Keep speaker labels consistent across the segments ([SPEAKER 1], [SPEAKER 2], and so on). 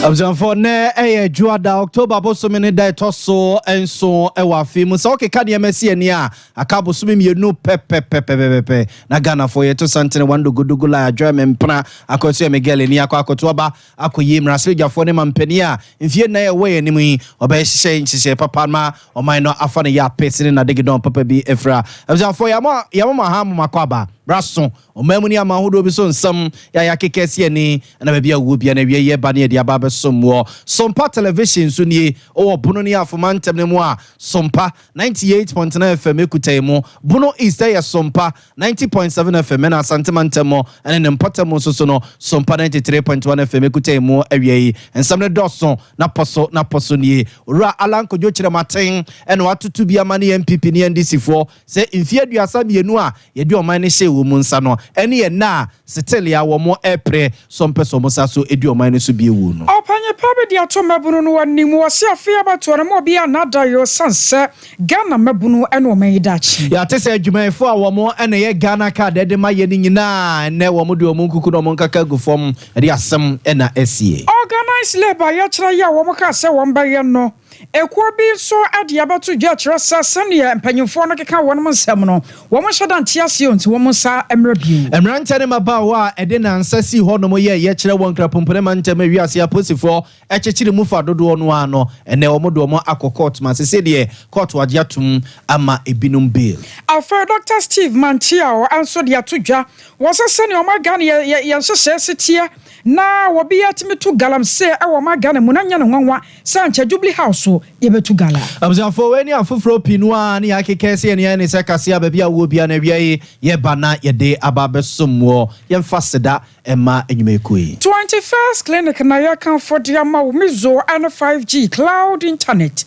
[SPEAKER 1] Abusuafoɔ, nnɛ ɛyɛ Dwoada, October bosome ne da ɛtɔ so 7 ɛwɔ afe mu. Sɛ wokeka nneɛma si ani a, aka bosome 2 pɛpɛpɛpɛpɛ na Ghanafoɔ yɛto santene one dogodogo la adwa me mpena akɔso yɛ Miguel ani akɔ akɔto aba akɔyi mmarahyɛbadwafoɔ ne mampanin a mfie 4 ɛwɔ yɛn anim yi ɔbɛhyehyɛ nhyehyɛ papa ma ɔman no afa no yɛ apɛ sene na degedɔn papa bi afira. Abusuafoɔ, yɛama ma ha momakɔ aba braso ɔman mu ne ama ahodoɔ bi so nsɛm yɛayɛ akeka si ani na baabi a wowɔ bia no awie yɛ ba ne yɛde aba abɛsom wɔ Sompa Television so nie. Wowɔ Bono ne Afoma ntɛm no mu a, Sompa 98.9 FM ekuta yi mu. Bono East ɛyɛ Sompa 90.7 FM, ɛna Asantema ntɛm mu ɛne ne mpɔtam nso so no, Sompa 93.1 FM ekuta yi mu. Awie yi nsɛm no dɔso na pɔ so na pɔ so nie. Owura Alan Kodwo Kyerɛmaten ɛna watoto bi ama ne NPP ne NDC foɔ sɛ mfie 32 a yɛde ɔman no hyɛ wɔ mu nsa no, ɛne yɛ nna a setele a wɔn ɛpere so mpɛ sɛ wɔn sa so edi ɔman no so bie wu no.
[SPEAKER 2] Ɔpanyin pa bi de ato mmabunu no anim wɔ se afei abatoɔ no ma obi anada yɛ ɔsan sɛ Ghana mmabunu ne ɔman yi daakye.
[SPEAKER 1] Yɛate sɛ adwumayɛfoɔ a wɔn ɛna ɛyɛ Ghana Card ɛde ma yɛ no nyinaa, ɛnɛ wɔn de wɔn nkuku na wɔn nkaka gu fam ɛde asɛm ɛna asie.
[SPEAKER 2] Organized labour yɛkyerɛ yɛ a wɔn kaa sɛ wɔn bɛyɛ no, ekuo bi nso de abɛto dwa kyerɛ sɛ sɛneɛ mpanyinfoɔ no keka wɔn nsɛm no, wɔn nhyɛ da nte aseɛ, nti wɔn nsa mmerɛ bio.
[SPEAKER 1] Mmeranteɛ ne mmabaawa a ɛde nansa sii hɔnom yɛ yɛkyerɛ wɔn nkrapompone ma ntɛm awiase apolisifoɔ ɛkyekyere mu fa dodoɔ no ara no, ɛnɛ wɔn de wɔn akɔ court ma sese deɛ court agye atom ama ebinom bail.
[SPEAKER 2] Afei Dr Steve Mantiao nso de ato dwa wɔ sɛ sɛnea ɔma Ghana yɛ yɛn nhyehyɛe si teɛ na wɔbi atumi to galamsey ɛwɔ ɔma Ghana mu na nyɛ no nwanwa sɛ nkyɛ Jubilee House yɛbɛtu gala.
[SPEAKER 1] Abusuafoɔ, wei ne afoforɔ pii no a ne yɛakeka sɛ yɛne yɛn ne sɛ kase a baabi a wɔ bia no awia yi yɛba na yɛde aba abɛsom wɔ yɛmfa seda ɛma nnwumakuo yi.
[SPEAKER 2] 21st Clinic na yɛkamfo de ama wo Mizo ne 5G cloud internet,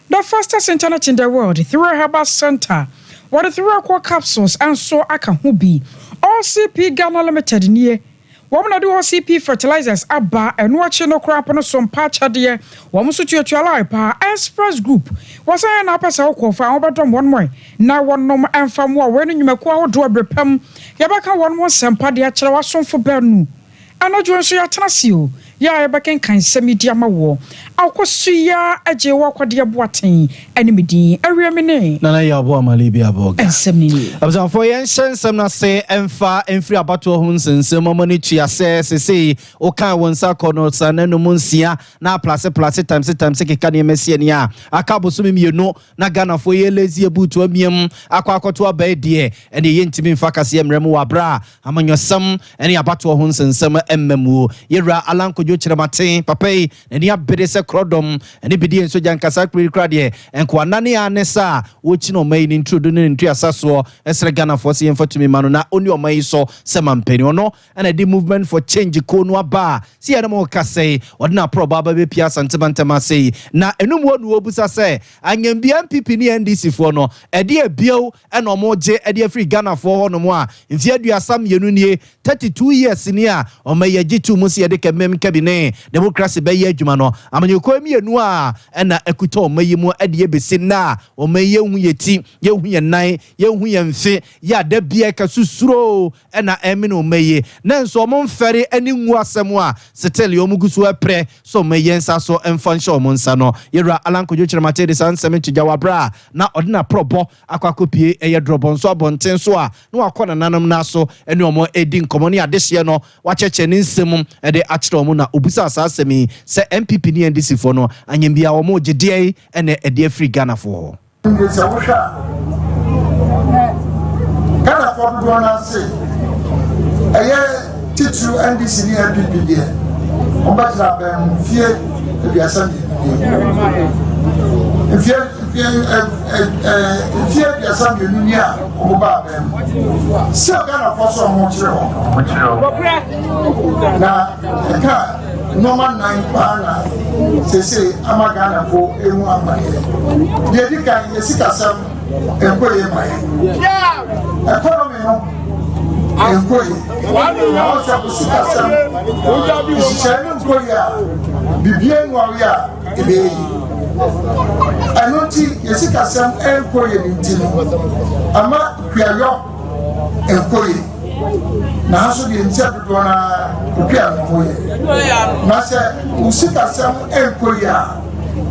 [SPEAKER 2] the fastest internet in the world. Three Herbal Center wɔde three aqua capsules nso aka ho bi. OCP Ghana Limited nie, wɔn na de OCP fertilizers aba. Ɛno akyi no koraa po no so mpa akyɛdeɛ wɔn nso tuatua line paa. Express Group wɔsan yɛ na apɛ sɛ wokɔ fa wɔbɛdɔm wɔn mɔe na wɔnom ɛmfa mu a wɔn no nnwumakuo ahodoɔ abere pam yɛbɛka wɔn ho nsɛmpa de akyerɛ w'asomfo baanu. Anadwo nso yɛatena se o yɛ a yɛbɛkenkan nsɛm yi di ama woɔ. Akɔ yi a agye wɔ akɔdeɛ boaten ɛne me din awie me ne
[SPEAKER 1] Nana yɛ ɔbo amale bi abɔ ga.
[SPEAKER 2] Nsɛm no nie.
[SPEAKER 1] Abusuafoɔ, yɛnhyɛ nsɛm no ase ɛmfa mfiri abatoɔ ho nsɛnsɛm ɔmo no tua sɛ sesei wokaa wɔn nsa kɔ no sa n'anum 6 na aplase plase times times keka nneɛma si ani a aka bosome 2 na Ghanafoɔ yɛ lazy abutu amiam akɔ akɔto aba deɛ, ɛne yɛntumi mfa kaseɛ mmerɛ mu wɔ aberɛ a amanyɔsɛm ɛne abatoɔ ho nsɛnsɛm ɛmma mu. Yɛwura Alan Kodwo Kyerɛmaten papa yi n'ani abere sɛ korɔdɔm ɛne bidie nso gya nkasa kpiri kora deɛ nkoanane a ne sa a wɔkyi no ɔma yi ne nturodo ne ne ntuasa soɔ ɛsrɛ Ghanafoɔ sɛ yɛmfa tumi ma no na ɔni ɔma yi so sɛ mampani. Ɔno ɛna de Movement for Change ko no aba a si yɛne mo kasa yi ɔde n'aporɔbɔ aba bɛpia Asantemantam ase yi na ɛnum wɔ no wɔbusa sɛ anyambia NPP ne NDC foɔ no ɛde ebio ɛna ɔmo gye ɛde afiri Ghanafoɔ hɔnom a mfeɛ 32 nie, 32 years ni a ɔmo yɛ gye tu mu sɛ yɛde kɛmɛm kɛbi ne democracy bɛyɛ adwuma no, amanyɔkuo 2 a ɛna ɛkuta ɔmo yi mu ɛde ebesi nna a ɔmo yi yɛhu yɛ ti, yɛhu yɛn nan, yɛhu yɛn mfe yɛ ada bia ɛka susuro ɛna ɛmene ɔmo yi na nso ɔmo mfɛre ɛne ngu asɛm a setele ɔmo gu so ɛprɛ so ɔmo yɛ nsa so ɛmfa nhyɛ ɔmo nsa no. Yɛwura Alan Kodwo Kyerɛmate de saa nsɛm nto gya wɔ aberɛ a na ɔde n'aporɔbɔ akɔ akɔpie ɛyɛ drɔbɔ nso abɔnten so a na wakɔ nananom na so ɛne ɔmo edi nkɔmɔ ne adehyeɛ no wakyɛkyɛ ne nsɛm ɛde akyerɛ ɔmo na obisa saa asɛm yi sɛ NPP ne NDC foɔ no anyambia ɔmo gyedeɛ yi ɛna ɛde afiri Ghanafoɔ hɔ.
[SPEAKER 3] Nti sɛ wohwɛ a, Ghanafoɔ dodoɔ no ase ɛyɛ titiriw NDC ne NPP deɛ, wɔbɛtena abɛn mu mfie 32 nie, mfie mfie ɛ ɛ ɛ mfie 32 nie a wɔba abɛn mu sɛ Ghanafoɔ so wɔn kyerɛ wɔn na ɛka nneɛma nnan paa na sese ama Ghanafoɔ ehu amaneɛ. Deɛ di kan yɛ sikasɛm nkɔ yie ma yɛ economy no nkɔ yie, na wɔsɛ ko sikasɛm nhyehyɛe no nkɔ yie a bibie nware a ɛbɛyɛ yie. Ɛno nti yɛ sikasɛm nkɔ yie no nti no ama kuayɔ nkɔ yie. Na ha nso deɛ nti a dodoɔ no ara okua na wɔyɛ. Na sɛ wo sikasɛm nkɔ yie a,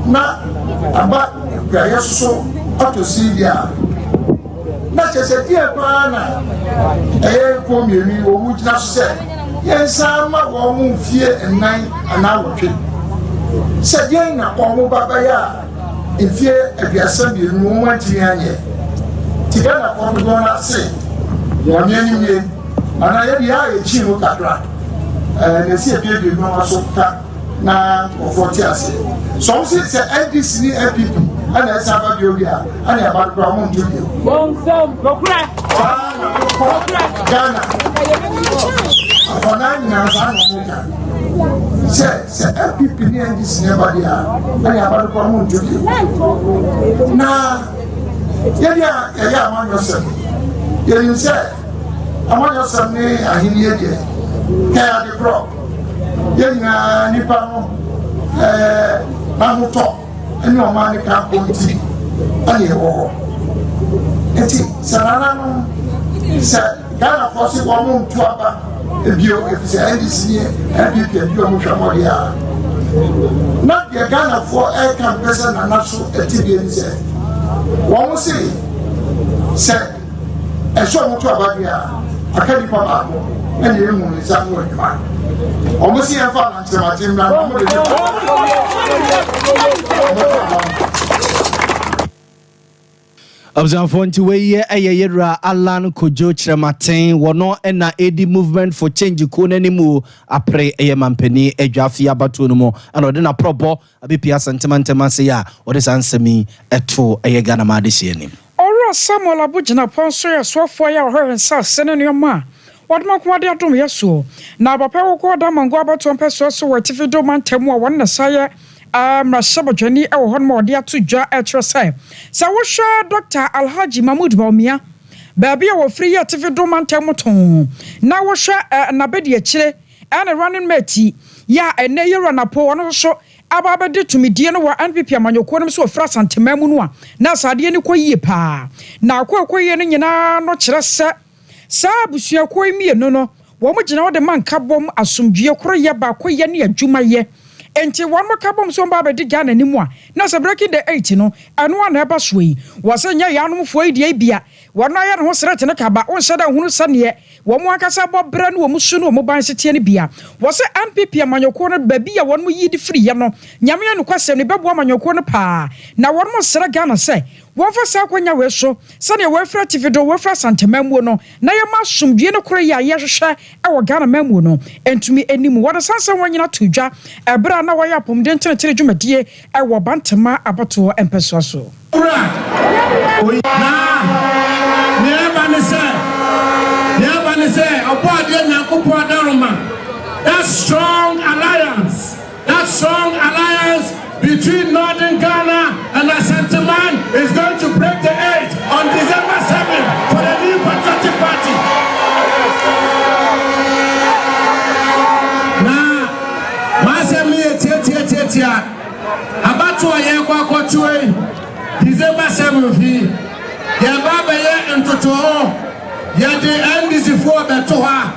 [SPEAKER 3] na aba kuayɛ soso atɔ sin deɛ a, na kyerɛ sɛ deɛ paa na ɛyɛ nkuo mmienu yi wɔn gyina so sɛ yɛnsan ma wɔn mfie nnan anaa wɔtwe sɛ deɛn na wɔn ba bɛyɛ a mfie 32 no wɔn antumi anyɛ. Nti Ghanafoɔ dodoɔ no ase Nyame anim nie anaa yɛde yɛ a yɛkyi mu kakra ɛɛ na ɛsi ebiebie nneɛma so ka na nkurɔfoɔ te aseɛ. So wɔn se sɛ NDC ne NPP ɛna ɛsan ba bio bi a ɛna ɛba no koraa wɔn nto bio. Saa na wokɔ Ghana akwadaa nyinaa saa na wɔn ka sɛ sɛ NPP ne NDC ne ɛba deɛ a ɛna ɛba no koraa wɔn nto bio. Na yɛde a yɛyɛ amanyɔsɛm yɛnim sɛ amanyɔsɛm ne ahenni deɛ kɛyɛ ade korɔ yɛn nyinaa nipa no ɛɛ n'ahotɔ ne ɔman ne kanko nti ɛna ɛwɔ hɔ nti sɛ nananom sɛ Ghanafoɔ se wɔn nto aba ebio efisɛ NDC ne NPP adi wɔn hwɛ mmɔde a na deɛ Ghanafoɔ ɛreka mpɛ sɛ nana so ɛte bie ne sɛ wɔn se sɛ ɛsɛ wɔn to aba deɛ a aka nipa baako ɛna emu ne nsa ho adwuma wɔn se yɛn fa anankyerɛmate mmra na wɔn de ne ba wɔn to aba no.
[SPEAKER 1] Abusuafoɔ nti wei yɛ ɛyɛ yɛwura Allan Kojo Kyerematen wɔno ɛna ɛdi Movement for Change kuo no anim o apere ɛyɛ mampanin adwa afei abatoɔ no mu ɛna ɔde n'aprɔbɔ abɛpia Asantema ntɛm ase a ɔde saa nsɛm yi ɛto ɛyɛ Ghana ma adehyeɛ anim.
[SPEAKER 2] Owura Samuel Abu Jinapor nso yɛ soafoɔ yi a ɔhwɛ nsase ne nneɛma a wɔde ma nko ade adom yɛ soɔ. Na abapɛ wokɔ Damongo abatoɔ mpɛsoa so wɔ Atifi Do mantam a wɔn na sa yɛ mmarahyɛbadwani wɔ hɔnom a wɔde ato dwa kyerɛ sɛ, sɛ wohwɛ Dɔkta Alhaji Mahmood Bawumia, baabi a wɔfiri yɛ Atifi Do mantam mu too, na wohwɛ n'abadiakyire ne running mate yi a ɛnnɛ Yewura Napo, ɔno nso so aba abɛdi tumidie no wɔ NPP amanyɔkuo no mu sɛ ɔfiri Asanteman mu no a, na saa adeɛ no kɔ yie paa. Na akɔ ɛkɔ yie no nyinaa no kyerɛ sɛ saa abusuakuo yi mmienu no, wɔn gyina hɔ de ma nkabom, asomdwie, koroyɛ, baakoyɛ ne adwumayɛ. Enti wɔn ka bom sɛ wɔn ba abɛdi Ghana anim a, na sɛ breaking the eight no, ɛno ara na ɛba soɔ yi. Wɔse nyɛ yaanomfoɔ yi deɛ ebia wɔn ayɛ ne ho srɛte ne kaba, wonhyɛ da nhunu sɛdeɛ wɔn ankasa bɔ brɛ ne wɔn su ne wɔn ban se teɛ no bia. Wɔse NPP amanyɔkuo no baabi a wɔn yi de firiiɛ no, Nyame anokwasɛm no ɛbɛboa amanyɔkuo no paa. Na wɔn srɛ Ghana sɛ wɔmfa saa akwanya wei so sɛdeɛ wɔafiri Atifido, wɔafiri Asante mammuo no, na yɛma asomdwie ne koroyɛ a yɛhwehwɛ wɔ Ghana mammuo no ntumi nni mu. Wɔde saa nsɛm wɔ nyina too dwa ɛberɛ a na wɔyɛ apɔmuden tenetene dwumadie wɔ Bantama abatoɔ mpɛsoa so.
[SPEAKER 4] Wura, oyi. Na nea ɛba ne sɛ, nea ɛba ne sɛ, Ɔbɔadeɛ Nyankopɔn adaworoma, that strong alliance, that strong alliance between Northern Ghana and Asanteman is going to break the eight on December 7 for the New Patriotic Party. Na m'asɛm no yɛ tiatiatiatia. Abatoɔ a yɛrekɔ akɔto yi, December 7 yi, yɛreba abɛyɛ ntotoho. Yɛde NDC foɔ bɛto hɔ a,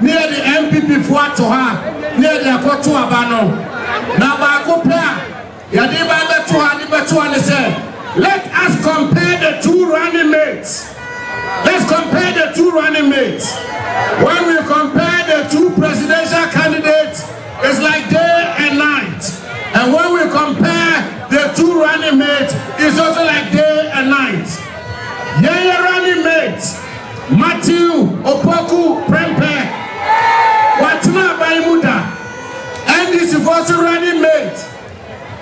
[SPEAKER 4] ne yɛde NPP foɔ ato hɔ a, ne yɛde akɔto aba no. Na baako pɛ a yɛde ba abɛto ha de bɛto ha ne sɛ, let us compare the two running mates. Let's compare the two running mates. When we compare the two presidential candidates, it's like day and night. And when we compare the two running mates, it's also like day and night. Yeah, running mate, Matthew Opoku Prempeh. Watena aban mu da. NDC foɔ so running mate,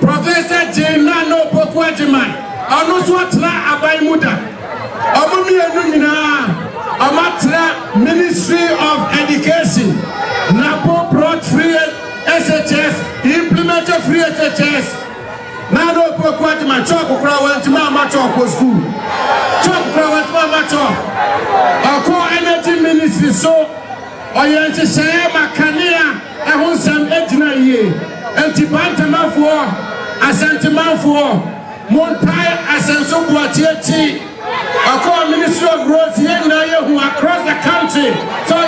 [SPEAKER 4] Professor Jane Nana Opoku Agyemang. Ɔno nso atena aban mu da. Ɔmo mmienu nyinaa, ɔmo atena Ministry of Education. Napo brought free SHS, he implemented free SHS. Nana Opoku Agyemang, chalk koraa wantumi amma chalk wɔ school. Chalk koraa wantumi amma chalk. Ɔkɔɔ Energy Ministry so, ɔyɛ nhyehyɛeɛ ma kanea ɛho nsɛm gyina yie. Enti Bantamafoɔ, Asantemanfoɔ, montae Asɛnso Boakye akyi. Ɔkɔɔ Ministry of Roads, yɛn nyinaa yɛhu across the country sɛ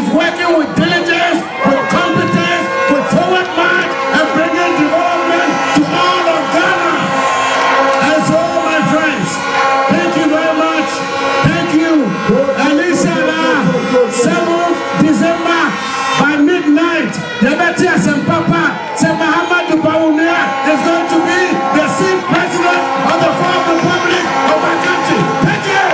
[SPEAKER 4] He's working with diligence, with competence, with forward march, and bringing development to all of Ghana. And so, my friends, thank you very much. Thank you. And inshallah, 7th December by midnight, yɛbɛte asɛm papa sɛ Mahamudu Bawumia is going to be the sixth president of the Fourth Republic of our country. Thank you.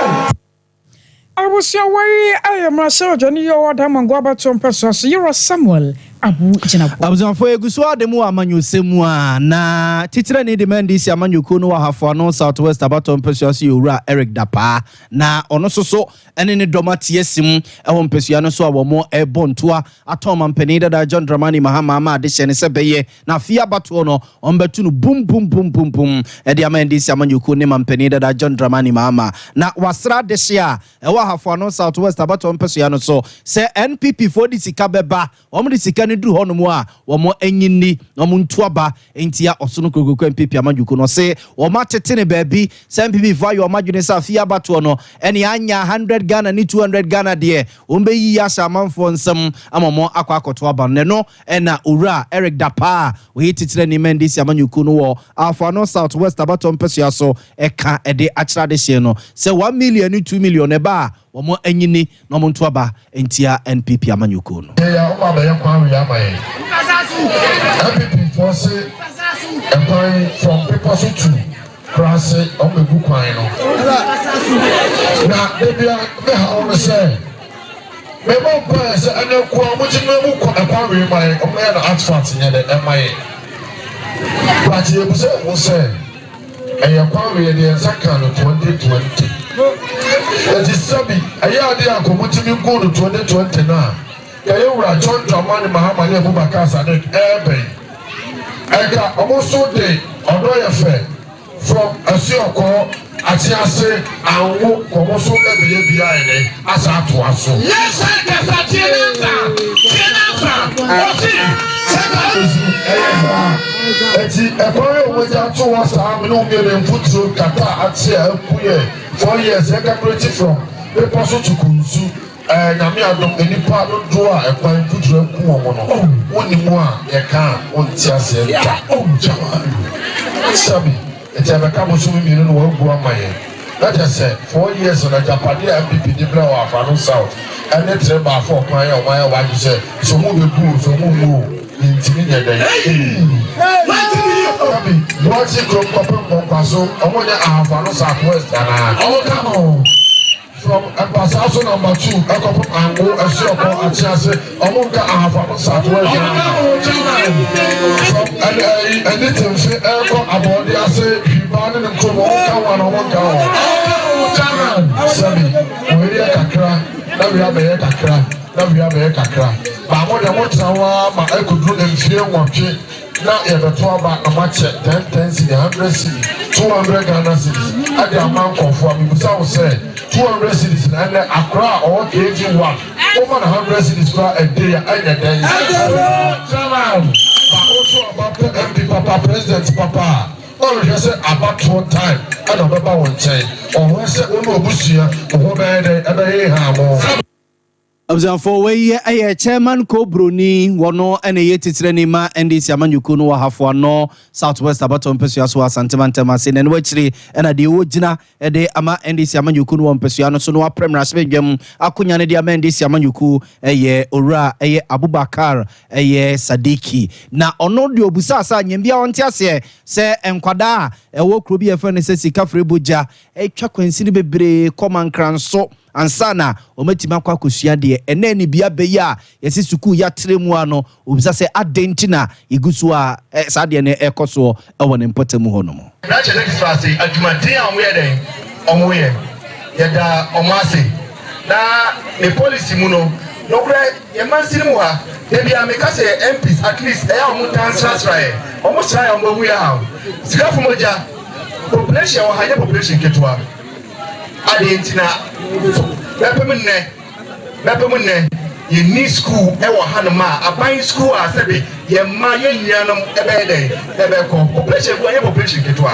[SPEAKER 2] Abusua wei ayɛ mmarahyɛbadwani yi ɔwɔ Damongo abatoɔ mpɛsoa so Yera Samuel Abu Jinapor.
[SPEAKER 1] Abusuafoɔ, egu so ade mu wɔ amanyɔsɛm mu a, na titenani de ma NDC amanyɔkuo no wɔ Ahafo Ano South West abatoɔ mpɛsoa so yɛ Owura Eric Dapaah, na ɔno nso so ne ne dɔm ate asim wɔ mpɛsua no so a wɔn rebɔ ntoa atɔn mampanin dada John Dramani Mahama ama adehyɛ no sɛ bɛyɛ na afei abatoɔ no wɔbɛto no bum bum bum bum bum de ama NDC amanyɔkuo ne mampanin dada John Dramani Mahama. Na wasra adehye a ɛwɔ Ahafo Ano South West abatoɔ mpɛsoa no so sɛ NPP foɔ de sika bɛba, wɔn de sika no duru hɔnom a, wɔn anyi nni na wɔn ntu aba ntia ɔsono kokuroko NPP amanyɔkuo no. Ɔse wɔn atete no baabi sɛ NPP foɔ ayɛ wɔn adwene sɛ afei abatoɔ no ɛne anya 100 Ghana ne 200 Ghana deɛ wɔn bɛyiyi ahyɛ amanfoɔ nsam ama wɔn akɔ akɔto aba no. Na ɛno ɛna Owura Eric Dapaah a ɔyɛ titenani ma NDC amanyɔkuo no wɔ Ahafo Ano South West abatoɔ mpɛsoa so ɛka ɛde akyerɛ adehyeɛ no sɛ 1 million ne 2 million ɛba a wɔn anyini na wɔn nto aba ntia NPP amanyɔkuo no.
[SPEAKER 5] Yɛyɛ a wɔn abɛyɛ kwan wei ama yɛn. NPP foɔ se ɛkwan from bepɔ so to kurase wɔn bɛgu kwan no. Na debia me haw no sɛ mebɔ mpaeɛ sɛ ɛnɛ nkoa wɔn ti mu kɔ ɛkwan wei ma yɛn, wɔn yɛ no asphalt nyɛ dɛ ɛma yɛn. But yɛbisa wɔn sɛ ɛyɛ kwan wei yɛde yɛn nsa kaa no 2020. Eti sɛbi ɛyɛ adeɛ a nkɔmɔ tumi gu no 2020 no a, yɛyɛ wura John Dramani Mahama ne Abubakar Sadiq ɛɛbɛn. Ɛnka ɔmo nso de ɔdɔ yɛ fɛ from Asuɔkɔ, Atease, Anwo, kɔmɔ so ɛbɛyɛ bi ayɛ dɛ asa atoa so.
[SPEAKER 4] Yes, sir, kasa tie nansa, tie nansa. Ɔsi sɛ ka.
[SPEAKER 5] Esi ɛyɛ saa. Eti ɛkwan yɛ wɔn agya ato hɔ saa mene wɔn mmienu mfuturo kata ate a aku yɛ 4 years, yɛ calculate from bepɔ so to Kunsu, Nyame adom, nipa dodoɔ a ɛkwan mfuturo aku wɔn no, wɔn ni mu a yɛka a wɔnte aseɛ da. Sɛbi eti ɛbɛka bosom 2 na wɔagu ama yɛn na kyɛ sɛ 4 years na agyapadeɛ a NPP de brɛ wɔ Ahafo Ano South ɛne tere baafo ɔkwan yɛ ɔman yɛ wadwe sɛ ɔmo bɛgu o, sɛ ɔmo ngu o, yɛntumi nyɛ dɛ. Sɛbi Buakye kurom kɔpem Nkɔnkwaso, ɔmo nyɛ Ahafo Ano South West anaa?
[SPEAKER 4] Ɔmo ka ho.
[SPEAKER 5] From Mpasaa so number 2 ɛkɔpem Ango, Asuɔkɔ, Akyease, ɔmo nka Ahafo Ano South West?
[SPEAKER 4] Ɔmo ka ho, chairman.
[SPEAKER 5] From ɛne ɛyi ɛne Temfe ɛkɔ Abɔɔde ase, Hwiba ne ne nkurom, ɔmo nka ho ana ɔmo nka ho?
[SPEAKER 4] Ɔmo ka ho, chairman.
[SPEAKER 5] Sɛbi wei yɛ kakra na wei abɛyɛ kakra na wei abɛyɛ kakra, baako deɛ mo tena hɔ ara ma ɛkɔduru mfie 8 na yɛbɛto aba na moakyɛ 10 10 cedi, 100 cedi, 200 Ghana cedis ɛde ama nkɔfoɔ a mibisa wo sɛ 200 cedis na ɛnɛ akora a ɔwɔ KG1 woma no 100 cedis kora ɛde a ɛnyɛ dɛn?
[SPEAKER 4] Chairman.
[SPEAKER 5] Ba woso aba pɛ MP papa, president papa a ɔrehwɛ sɛ abatoɔ time ɛna ɔbɛba wo nkyɛn, ɔhwɛ sɛ wo ne obusua wo ho bɛyɛ dɛn ɛbɛyɛ ha mo.
[SPEAKER 1] Abusuafoɔ, wei yɛ chairman ko broni, wɔno ɛna ɛyɛ titenani ma NDC amanyɔkuo no wɔ Ahafo Ano South West abatoɔ mpɛsua so wɔ Asantema ntɛm ase. Na ɛno akyiri ɛna deɛ wɔgyina ɛde ama NDC amanyɔkuo no wɔ mpɛsua no so no waprɛ mmarahyɛbadwam akonnwa no de ama NDC amanyɔkuo ɛyɛ Owura ɛyɛ Abubakar ɛyɛ Sadiki. Na ɔno deɛ obusa sɛ anyam bi a ɔnte aseɛ sɛ nkwadaa a ɛwɔ kuro bi yɛfrɛ no sɛ Sikafre Bogya atwa kwansini bebree kɔ Mankranso ansa na wɔmatumi akɔ akɔsua deɛ ɛnɛ ne bia bɛyi a yɛsi sukuu yɛatrɛ mu a no, obisa sɛ adɛn nti na yɛgu so a saa deɛ no ɛkɔ soɔ ɛwɔ ne mpɔtam hɔ nom.
[SPEAKER 6] Branch executive ase adwumaden a wɔyɛ dɛn wɔyɛ, yɛda wɔn ase. Na ne policy mu no, nokorɛ yɛn mansini mu ha dabi a meka sɛ MPs at least ɛyɛ a wɔn ntaa nsrasra yɛ, wɔn sra yɛ, wɔn bɛhu yɛ ha sika fom ogya population wɔ ha nyɛ population ketewa adeɛ nti na bɛpem nnɛ yɛnni school ɛwɔ hanom a aban school a sɛbi yɛn mma, yɛn nuanom ɛbɛyɛ dɛn ɛbɛkɔ. Population gu ɛnyɛ population ketewa.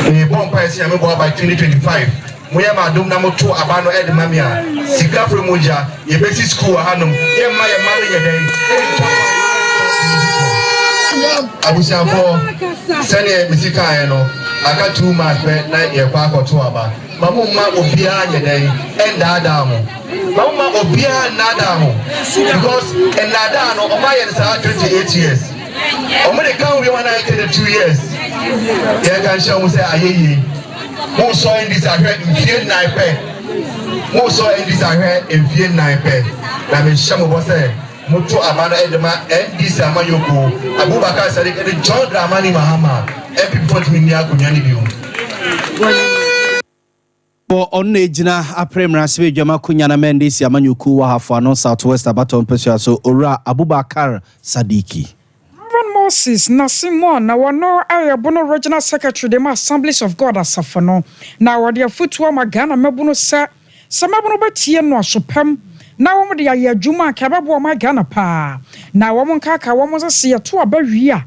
[SPEAKER 6] Mebɔ mpaeɛ sɛ Nyame boa by 2025. Moyɛ me adom na moto aba no de ma me a, sika firi mu gya, yɛbɛsi sukuu wɔ hanom, yɛmma yɛn mma no nyɛ dɛn? Ɛntwa kwan nkɔ Abusuafoɔ, sɛdeɛ mesi kaeɛ no, aka 2 months pɛ na yɛkɔ akɔto aba. Ma mo mma obiara nyɛ dɛn? Ɛndaadaa mo. Ma mo mma obiara nnaadaa mo. Because nnaadaa no, ɔmo ayɛ no saa 28 years. Ɔmo de ka ho bi wɔn ayɛ 32 years. Yɛka nhyɛ wɔn sɛ ayɛ yie. Mo sɔ NDC ahwɛ mfie 4 pɛ. Mo sɔ NDC ahwɛ mfie 4 pɛ. Na mehyɛ mo bɔ sɛ moto aba no de ma NDC amanyɔkuo Abubakar Sadiq ne John Dramani Mahama, NPP foɔ ntumi nni akonnwa no bio.
[SPEAKER 1] Ɔno na egyina apere mmarahyɛbadwam akonnwa na NDC amanyɔkuo wɔ Ahafo Ano South West abatɔ mpɛsua so, Owura Abubakar Sadiki.
[SPEAKER 2] Reverend Moses Nasimon na wɔno ayɛ Bono Regional Secretary de ma Assemblies of God asafo no, na wɔde afotuo ama Ghana mmabunu sɛ mmabunu bɛtie no asopɛm na wɔn de ayɛ adwuma a kɛbɛboa ɔman Ghana paa, na wɔn nkaka wɔn nso sɛ yɛto aba wie a,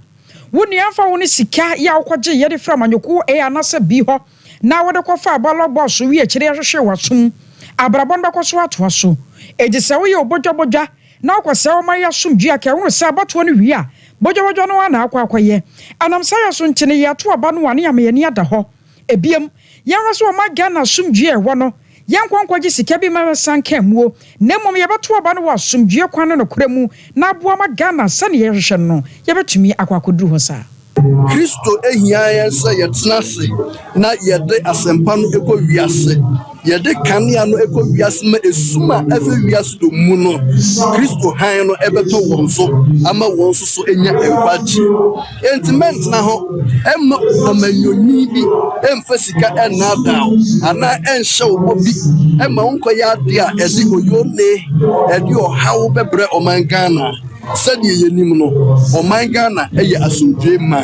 [SPEAKER 2] wo nua mfa wo ne sika yɛ a wokɔgye yɛde fira amanyɔkuo A anaasɛ B hɔ na wɔde kɔfa ballot box wie akyire ahwehwɛ w'asom abrabɔ no bɛkɔ so atoa so. Enti sɛ woyɛ obodwabodwa na wokɔ sɛ wɔma yɛ asomdwe a, kɛhunu sɛ abatoɔ no wie a, bodwabodwa no ana akɔ akɔyɛ anam saa yɛ so. Nti no yɛato aba no a, ne yɛama yɛni ada hɔ. Ebiem, yɛnhwɛ so ɔma Ghana asomdwe a ɛwɔ no, yɛnkɔ nkɔgye sika bi ma yɛsan ka muo, na mmom yɛbɛto aba no wɔ asomdwe kwan no nokorɛ mu na aboa ma Ghana sɛne yɛhwehwɛ no, yɛbɛtumi akɔ akɔduru hɔ saa.
[SPEAKER 7] Kristo ehia yɛn sɛ yɛtena ase na yɛde asɛmpa no kɔ wiase, yɛde kanea no kɔ wiase ma esum a ɛfɛ wiase do mu no, Kristo han no ɛbɛtɔ wɔn so ama wɔn nso so anya nkwagye. Enti mɛntena hɔ ɛmma amanyɔni bi ɛmfa sika ɛnnaadaa wo anaa ɛnhyɛ wo bɔ bi ɛma wo nkɔyɛ adeɛ a ɛde oyone, ɛde ɔhaw bɛbrɛ ɔman Ghana. Sɛdeɛ yɛnim no, ɔman Ghana yɛ asomdwe man.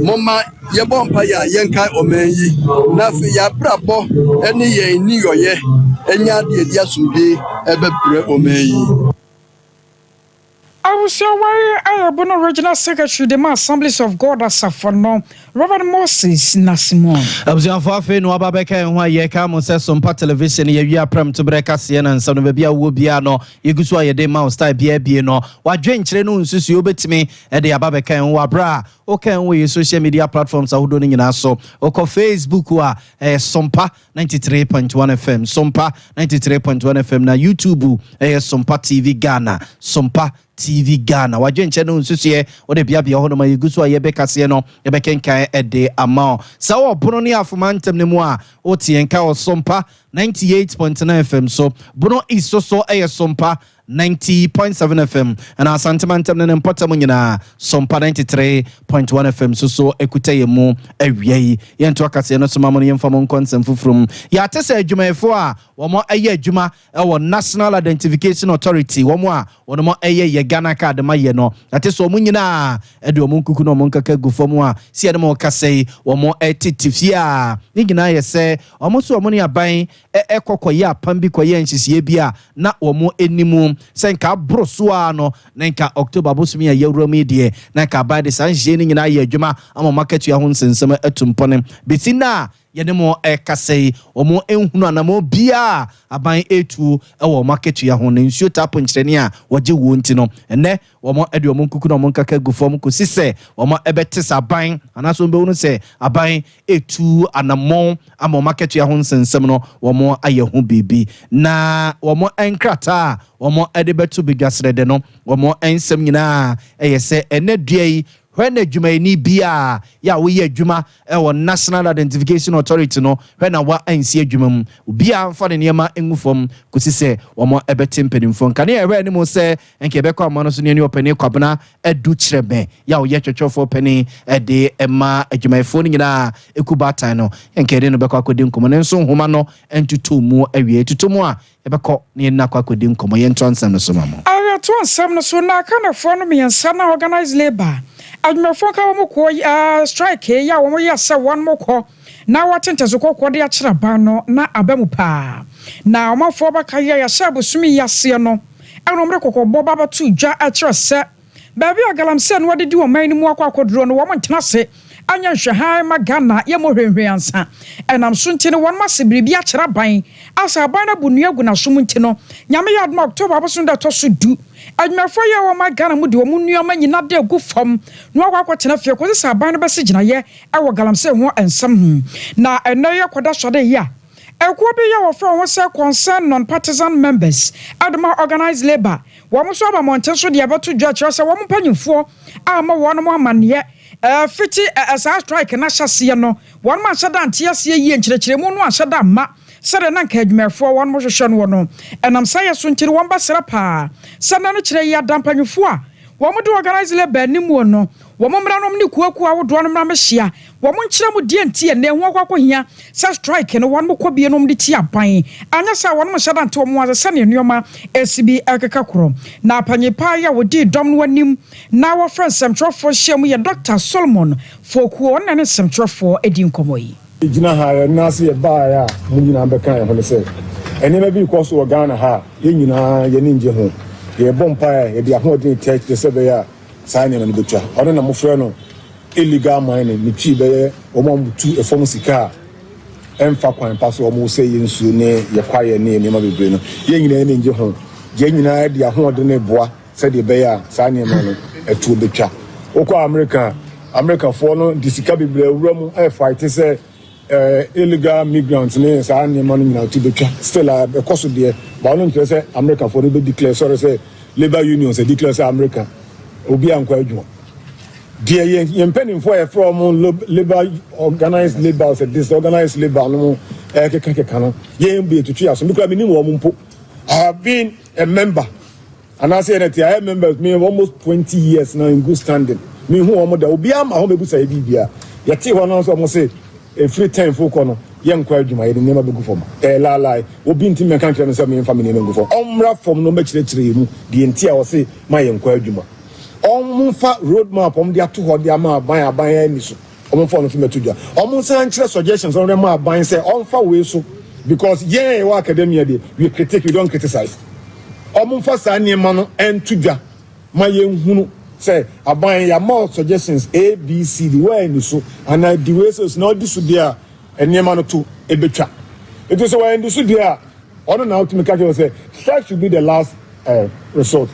[SPEAKER 7] Momma yɛbɔ mpaeɛ a yɛnkae ɔman yi, na afei yɛabrabɔ ne yɛn nneyɔeɛ ɛnyɛ adeɛ ɛde asomdwe ɛbɛbrɛ ɔman yi.
[SPEAKER 2] Abusuawari ayɛ Bono Regional Secretary de ma Assemblies of God asafo no, Reverend Moses Nasimon.
[SPEAKER 1] Abusuafo, afei na waba bɛka yɛn ho a, yɛka mo sɛ Sompa Television yɛwie aprɛm to berɛ kaseɛ na nsɛm no baabi a wowɔ biara no, yɛgu so a yɛde ma wo style biara bie no. Wadwenkyerɛ no nsusuo wobɛtumi de aba bɛka yɛn ho wɔ aberɛ a woka yɛn ho wɔ yɛ social media platforms ahodoɔ no nyinaa so. Wokɔ Facebook a, ɛyɛ Sompa 93.1 FM, Sompa 93.1 FM, na YouTube ɛyɛ Sompa TV Ghana, Sompa TV Ghana. Wadwenkyɛ no nsusuɛ wode beabea hɔ nom a yɛgu so a yɛbɛkaseɛ no, yɛbɛkenkan ɛde ama wo. Sɛ wɔ Bono ne Afoma ntɛm no mu a, wote yɛn ka wɔ Sompa 98.9 FM so. Bono East so so ɛyɛ Sompa 90.7 FM, ɛna Asantema ntɛm no ne mpɔtam nyinaa, Sompa 93.1 FM so so ɛkuta yɛn mu. Awia yi yɛnto akaseɛ no so ma mo no, yɛmfa mo nkɔ nsɛm foforɔ mu. Yɛate sɛ adwumayɛfoɔ a wɔn ɛyɛ adwuma ɛwɔ National Identification Authority, wɔn a wɔn ɛyɛ yɛ Ghana Card ma yɛ no, yɛate sɛ wɔn nyinaa ɛde wɔn nkuku na wɔn nkaka gu fam a si ɛne mo kasa yi, wɔn ɛtete fie a ne nyinaa yɛ sɛ wɔn nso wɔn ne aban ɛkɔ kɔyɛ apam bi, kɔyɛ nhyehyɛeɛ bi a na wɔn anim sɛ nka aboro so a no na nka October bosomi a yɛwura mu yi deɛ, na nka aban de saa nhyehyɛeɛ no nyinaa yɛ adwuma ama wɔn akatua ho nsɛnsɛm atu mpɔne. Bɛsi na yɛne mo ɛkasa yi, wɔn nhunu anammɔn biara aban etuo ɛwɔ wɔn akatua ho na nsuo taapo nkyerɛne a wɔgye wuo nti no, ɛnɛ wɔn de wɔn nkuku na wɔn nkaka gu fam kɔsi sɛ wɔn ɛbɛte sɛ aban anaasɛ wɔn bɛhunu sɛ aban etu anammɔn ama wɔn akatua ho nsɛnsɛm no wɔn ayɛ ho biribi. Na wɔn nkrataa a wɔn de bɛto badwasrɛdɛ no, wɔn nsɛm nyinaa ɛyɛ sɛ ɛnɛ dua yi hwɛ na adwumayɛni bi a yɛ a woyɛ adwuma ɛwɔ National Identification Authority no, hwɛ na wa ansi adwuma mu, obiara mfa ne nneɛma ngu fam kɔsi sɛ wɔn ɛbɛte mpanimfoɔ nkanea. Ɛhwɛ anim sɛ nka yɛbɛkɔ ama no so ne ɛne ɔpanin Kwabena Adu kyerɛ mɛ yɛ a ɔyɛ twɛtwɛfoɔ panin ɛde ɛma adwumayɛfoɔ no nyinaa ɛku baatan no, nka yɛde no bɛkɔ akɔdi nkɔmmɔ ne nso nhoma no ntutu mu awie tutu mu a, yɛbɛkɔ ne yɛn akɔ akɔdi nkɔmmɔ. Yɛntoa nsɛm no so ma mo.
[SPEAKER 2] Ayɛto nsɛm no so na Akanafoɔ no mmiɛnsa na organized labour adwumafoɔ nka wɔn kɔ strike yi a wɔn yɛ sɛ wɔn mo kɔ na wɔte ntɛso kɔkɔɔ de akyerɛ aban no na aba mu paa, na ɔmanfoɔ bɛka yi a yɛahyɛ abosom yi aseɛ no, ɛna wɔn de kɔkɔbɔ ba bɛto dwa ɛkyerɛ sɛ baabi a galamsey no wɔde di ɔman no mu akɔ akɔduro no, wɔn ntena ase. Anyɛ nhwɛhan mma Ghana yɛmmɔ hwɛnhwɛn ansa. Ɛnam so nti no wɔnom ase biribi akyerɛ aban a sɛ aban no abu nnua agu n'asom nti no Nyame yɛ adom a October abosom da ɛtɔ so du adwumayɛfoɔ yi a ɛwɔ ɔman Ghana mu de wɔn nnoɔma nyina da agu fam na wɔakɔ akɔtena fie kɔsi sɛ aban no bɛse gyinaeɛ wɔ galamsey ho nsɛm ho. Na ɛnnɛ yi akɔda sɔde yi a Ekuo bi yɛ wɔfrɛ wɔn ho sɛ Concerned Non-Partisan Members de ma Organised Labour. Wɔn nso aba mmɔnten so de abɛto dwa kyerɛ sɛ wɔn mpanyinfoɔ amma wɔn amanneɛ fiti saa strike no ahyɛaseɛ no. Wɔn anhyɛ da ante aseɛ yie, nkyerɛkyerɛmu no anhyɛ da amma sɛdeɛ na anka adwumayɛfoɔ wɔn hwehwɛ noɔ no. Ɛnam saa yɛ so nti no wɔn bɛsrɛ paa sɛ nna no kyerɛ yi ada mpanyinfoɔ a wɔn de Organised Labour anim no wɔn mmra nom ne kuo kuo ahodoɔ no mmra mmɛhyia Wɔn nkyerɛ mu deɛ nti a nnɛ ɛho akɔ akɔhia sɛ strike no wɔn kɔ bie nom de tia aban, anyɛ saa a wɔn nhyɛ da nte wɔn ho ase sɛdeɛ nnoɔma ɛsi bi ɛkeka korɔ. Na panyin paa yi a ɔdii dɔm no anim na wɔfrɛ nsɛmtwerɛfoɔ hyia mu yɛ Dɔkta Solomon Fokuo, ɔno na ɛne nsɛmtwerɛfoɔ di nkɔmmɔ yi.
[SPEAKER 8] Yɛgyina ha yɛn nan ase yɛbaeɛ a mo nyinaa bɛka yɛn ho ne sɛ nneɛma bi rekɔ so wɔ Ghana ha a yɛn nyinaa yɛn ani nnye ho. Yɛrebɔ mpaeɛ, yɛde ahoɔden retaa akyire sɛ ɛbɛyɛ a saa nneɛma no bɛtwa. Ɔno na mofrɛ no illegal mining, ne twi bɛyɛ wɔn a wɔtu fam sika a ɛmfa kwan pa so, wɔsɛe yɛn nsuo ne yɛn kwaeɛ ne yɛn nneɛma bebree no. Yɛn nyinaa ani nnye ho. Yɛn nyinaa de ahoɔden reboa sɛdeɛ ɛbɛyɛ a saa nneɛma no ɛtoɔ bɛtwa. Wokɔ Amerika a, Amerikafoɔ no de sika bebree awura mu ɛrefaete sɛ Eh illegal migrants ne saa nneɛma no nyinaa to betwa still a ɛkɔ so deɛ but ɔno nkyerɛ sɛ Americafoɔ no bɛ declare sɔre sɛ labour unions ɛ declare sɛ America obi ankɔ adwuma deɛ yɛn yɛn mpanimfoɔ a yɛfrɛ wɔn labour organized labour sɛ disorganized labour no mo ɛkeka keka no yɛn bi etutu yɛ aso mi kura mi nim wɔn mpo I have been a member. Anaasɛ yɛn ɛte ayɛ members me almost 20 years now in good standing me hu wɔn da obiara ma ho bɛbusa yɛ biribia yɛte hɔ no nso wɔn se ɛfiri 10 fo kɔ no yɛnkɔ adwuma yɛde nneɛma bɛgu fam ɛyɛ laalae obi nti mmɛka nkyerɛ me sɛ memfa me nneɛma ngu fam ɔmmra fam no ɔmmɛkyerɛkyerɛ yɛ mu deɛ nti a ɔse ma yɛnkɔ adwuma ɔmfa road map ɔmde ato hɔ de ama aban aban ani so Ɔmo nfa ɔno nso mmɛto dwa. Ɔmo nsan nkyerɛ suggestions ɔmo de ma aban sɛ ɔnfa wei so because yɛn a yɛwɔ academia deɛ we critique we don't criticize. Ɔmo nfa saa nneɛma no nto dwa ma yɛn hunu sɛ aban yɛama wo suggestions A B C D woanni so anaa di wei so na ɔdi so deɛ a nneɛma no to ebetwa. Nti sɛ wɔanni so deɛ a Ɔno na wotumi ka kyerɛ wo sɛ strike should be the last eh, resort.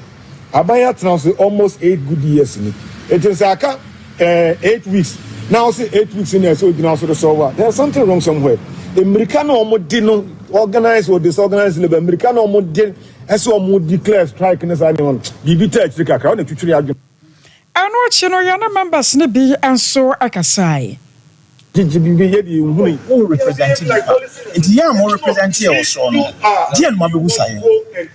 [SPEAKER 8] Aban yi atena so almost 8 good years ni. Enti sɛ aka eh, 8 weeks na wo se 8 weeks ni ɛsɛ ogyina so de solve a, there is something wrong somewhere. Mmirika na wɔn de no organize or disorganize labour, mmirika na wɔn de ɛsɛ wɔn declare strike ne saa nneɛma no, biribi taa akyiri kakra, wɔn na twitwiri adwene.
[SPEAKER 2] Ɛno akyi no yɛne members no bi nso kasae.
[SPEAKER 8] Gyegye biribi yɛ deɛ nhunu yi.
[SPEAKER 9] Wo represent nnipa, nti yɛn a mo represent yɛn wɔ soro no, deɛn na moabɛbusa yɛn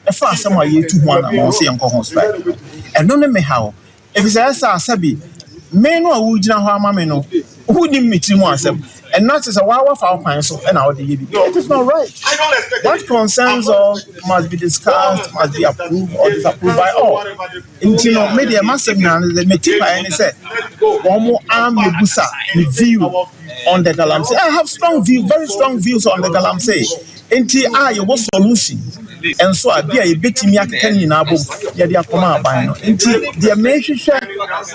[SPEAKER 9] ɛfa asɛm a yɛretu ho anammɔn sɛ yɛnkɔ ho strike no? Ɛno ne me haw, ɛfiri sɛ ɛsɛ a sɛbe me no a wogyina hɔ ama me no, wonnim me tiri mu asɛm, ɛno kyerɛ sɛ woa woafa wo kwan so na wode yɛ biribi. It is not right. What concerns all must be discussed, must be approved or disapproved by all. Nti no, me deɛ m'asɛm nyinaa ne sɛ, me tipaeɛ ne sɛ wɔn ammɛbusa me view on the galamsey. I have strong view, very strong views on the galamsey. Nti a yɛwɔ solution nso a bi a yɛbɛtumi akeka ne nyinaa bom yɛde akɔma aban no. Nti deɛ mehwehwɛ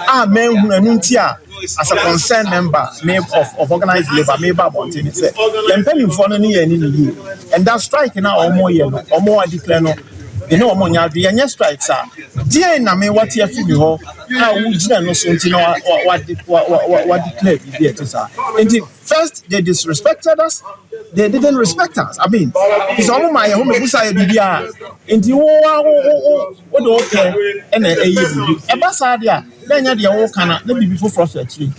[SPEAKER 9] a manhunu ɛno nti a as a concerned member me of, of organized labour meba abɔnten ne sɛ yɛn mpanimfoɔ no ne yɛn ani ne yie. And that strike na wɔn yɛ no, wɔn a declare no, yɛne wɔn nyɛ adwene, yɛnyɛ strike saa. Deɛn na me wate afi me hɔ a wogyina no so nti na wa wa wa wa wa wa declare biribi a ɛte saa? Nti first they disrespected us, they didn't respect us. I mean, fi sɛ wɔn maa yɛn ho mɛbusa yɛ biribi a, nti wo wa wo wo wo wo de wo pɛ ɛna ɛyɛ biribi. Ɛba saa deɛ a, na ɛnyɛ deɛ woka na na biribi foforɔ hyɛ akyire.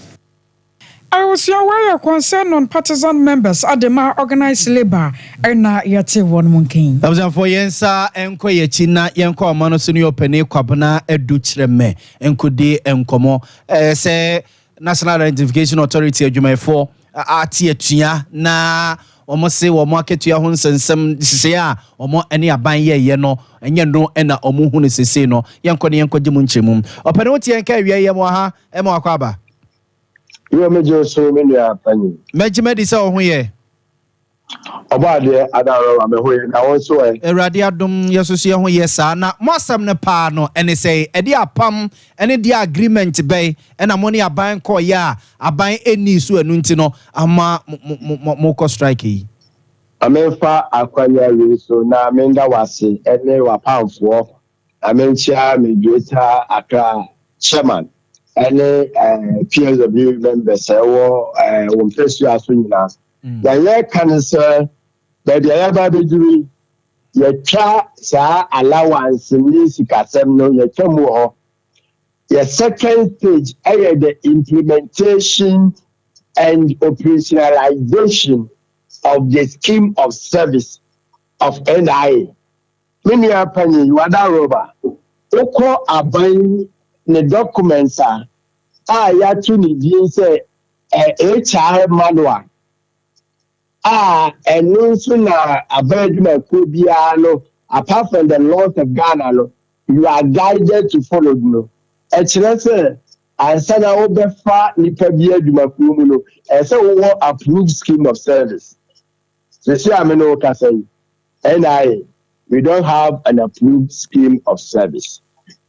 [SPEAKER 2] Abusua wei yɛ Concerned Non-Partisan Members de ma Organised Labour na yɛte wɔn mu nka yi.
[SPEAKER 1] Abusuafoɔ yɛn nsa nkɔ yɛn akyi na yɛnkɔ ɔman no so ne ɔpanin Kwabena Adu Kyerɛmɛ nkɔdi nkɔmmɔ. Ɛɛ sɛ National Identification Authority adwumayɛfoɔ ate atua na wɔn se wɔn akatua ho nsɛnsɛm nhyehyɛeɛ a wɔn ne aban yɛɛyɛ no ɛnyɛ no na wɔn hu no sesei no. Yɛnkɔ ne yɛnkɔgye mu nkyerɛmu. Ɔpanin wote yɛn ka awia yi yɛn wɔ ha ɛma wakɔ aba.
[SPEAKER 10] Yo, megye wo so, me nua panyin.
[SPEAKER 1] Mɛgye madi sɛ wo ho yɛ.
[SPEAKER 10] Ɔbɔadeɛ Adaworoma, me ho ye, na wo nso ɛ?
[SPEAKER 1] Awurade adom, yɛ nso so yɛ ho yɛ saa. Na mo asɛm no paa no, ɛne sɛn? Ɛdeɛ apam ne deɛ agreement bɛn na mo ne aban kɔeɛ a aban nnii so ɛno nti no ama mo kɔ strike yi?
[SPEAKER 10] Ma memfa akwanya wei so na menda wo ase ne w'apamfoɔ, na menkyea me Greater Accra Chairman ne PSW members a ɛwɔ wo mpasua so nyinaa. Na yɛreka ne sɛ baabi a yɛaba abɛduru yi, yɛtwa saa allowance ne sikasɛm no, yɛtwa mu wɔ hɔ. Yɛ second stage ɛyɛ the implementation and operationalization of the scheme of service of NIA. Me nua panyin, Wada Roba, wokɔ aban ne documents a yɛato ne din sɛ HR manual a, ɛno nso na aban adwumakuo biara no, apart from the laws of Ghana no, you are guided to follow no. Ɛkyerɛ sɛ ansa na wobɛfa nipa bi adwumakuo mu no, ɛsɛ wowɔ approved scheme of service. Sisi a me ne wo kasa yi, NIA, we don't have an approved scheme of service,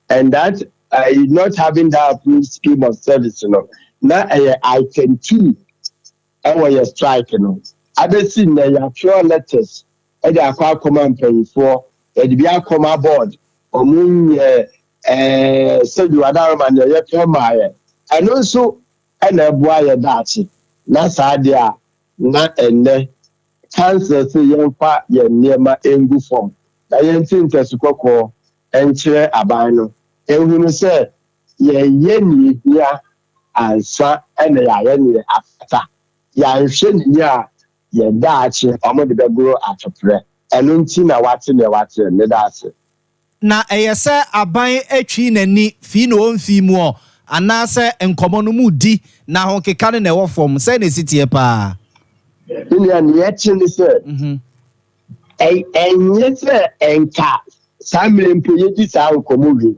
[SPEAKER 10] and that not having that approved scheme of service no na ɛyɛ item 2 ɛwɔ yɛ strike no. Abɛsi nnɛ, yɛatwerɛ letters ɛde akɔ akɔma mpanyinfoɔ, yɛde bi akɔma board, ɔmo nyɛ sɛbi wadaroma nea yɛpɛ maa yɛ. Ɛno nso ɛna ɛboa yɛ daakye. Na saa deɛ a na ɛnnɛ council sɛ yɛmfa yɛn nneɛma ngu fam na yɛnti ntɛso kɔkɔɔ nkyerɛ aban no, ehunu sɛ yɛyɛ nea ehia ansa ɛna yɛayɛ nea afata. Yɛanhwɛ ne yie a, yɛn daakye ɔmo de bɛgoro atoprɛ. Ɛno nti na wate nea wate ne daakye.
[SPEAKER 1] Na ɛyɛ sɛ aban atwi n'ani fii na ɔmfii mu ɔ, anaasɛ nkɔmmɔ no mu di na ahokeka no na ɛwɔ fam sɛ na ɛsi teɛ paa?
[SPEAKER 10] Ne nua, nea ɛkye ne sɛ ɛnyɛ sɛ ɛnka saa mmerɛ mpo yɛdi saa nkɔmmɔ wie,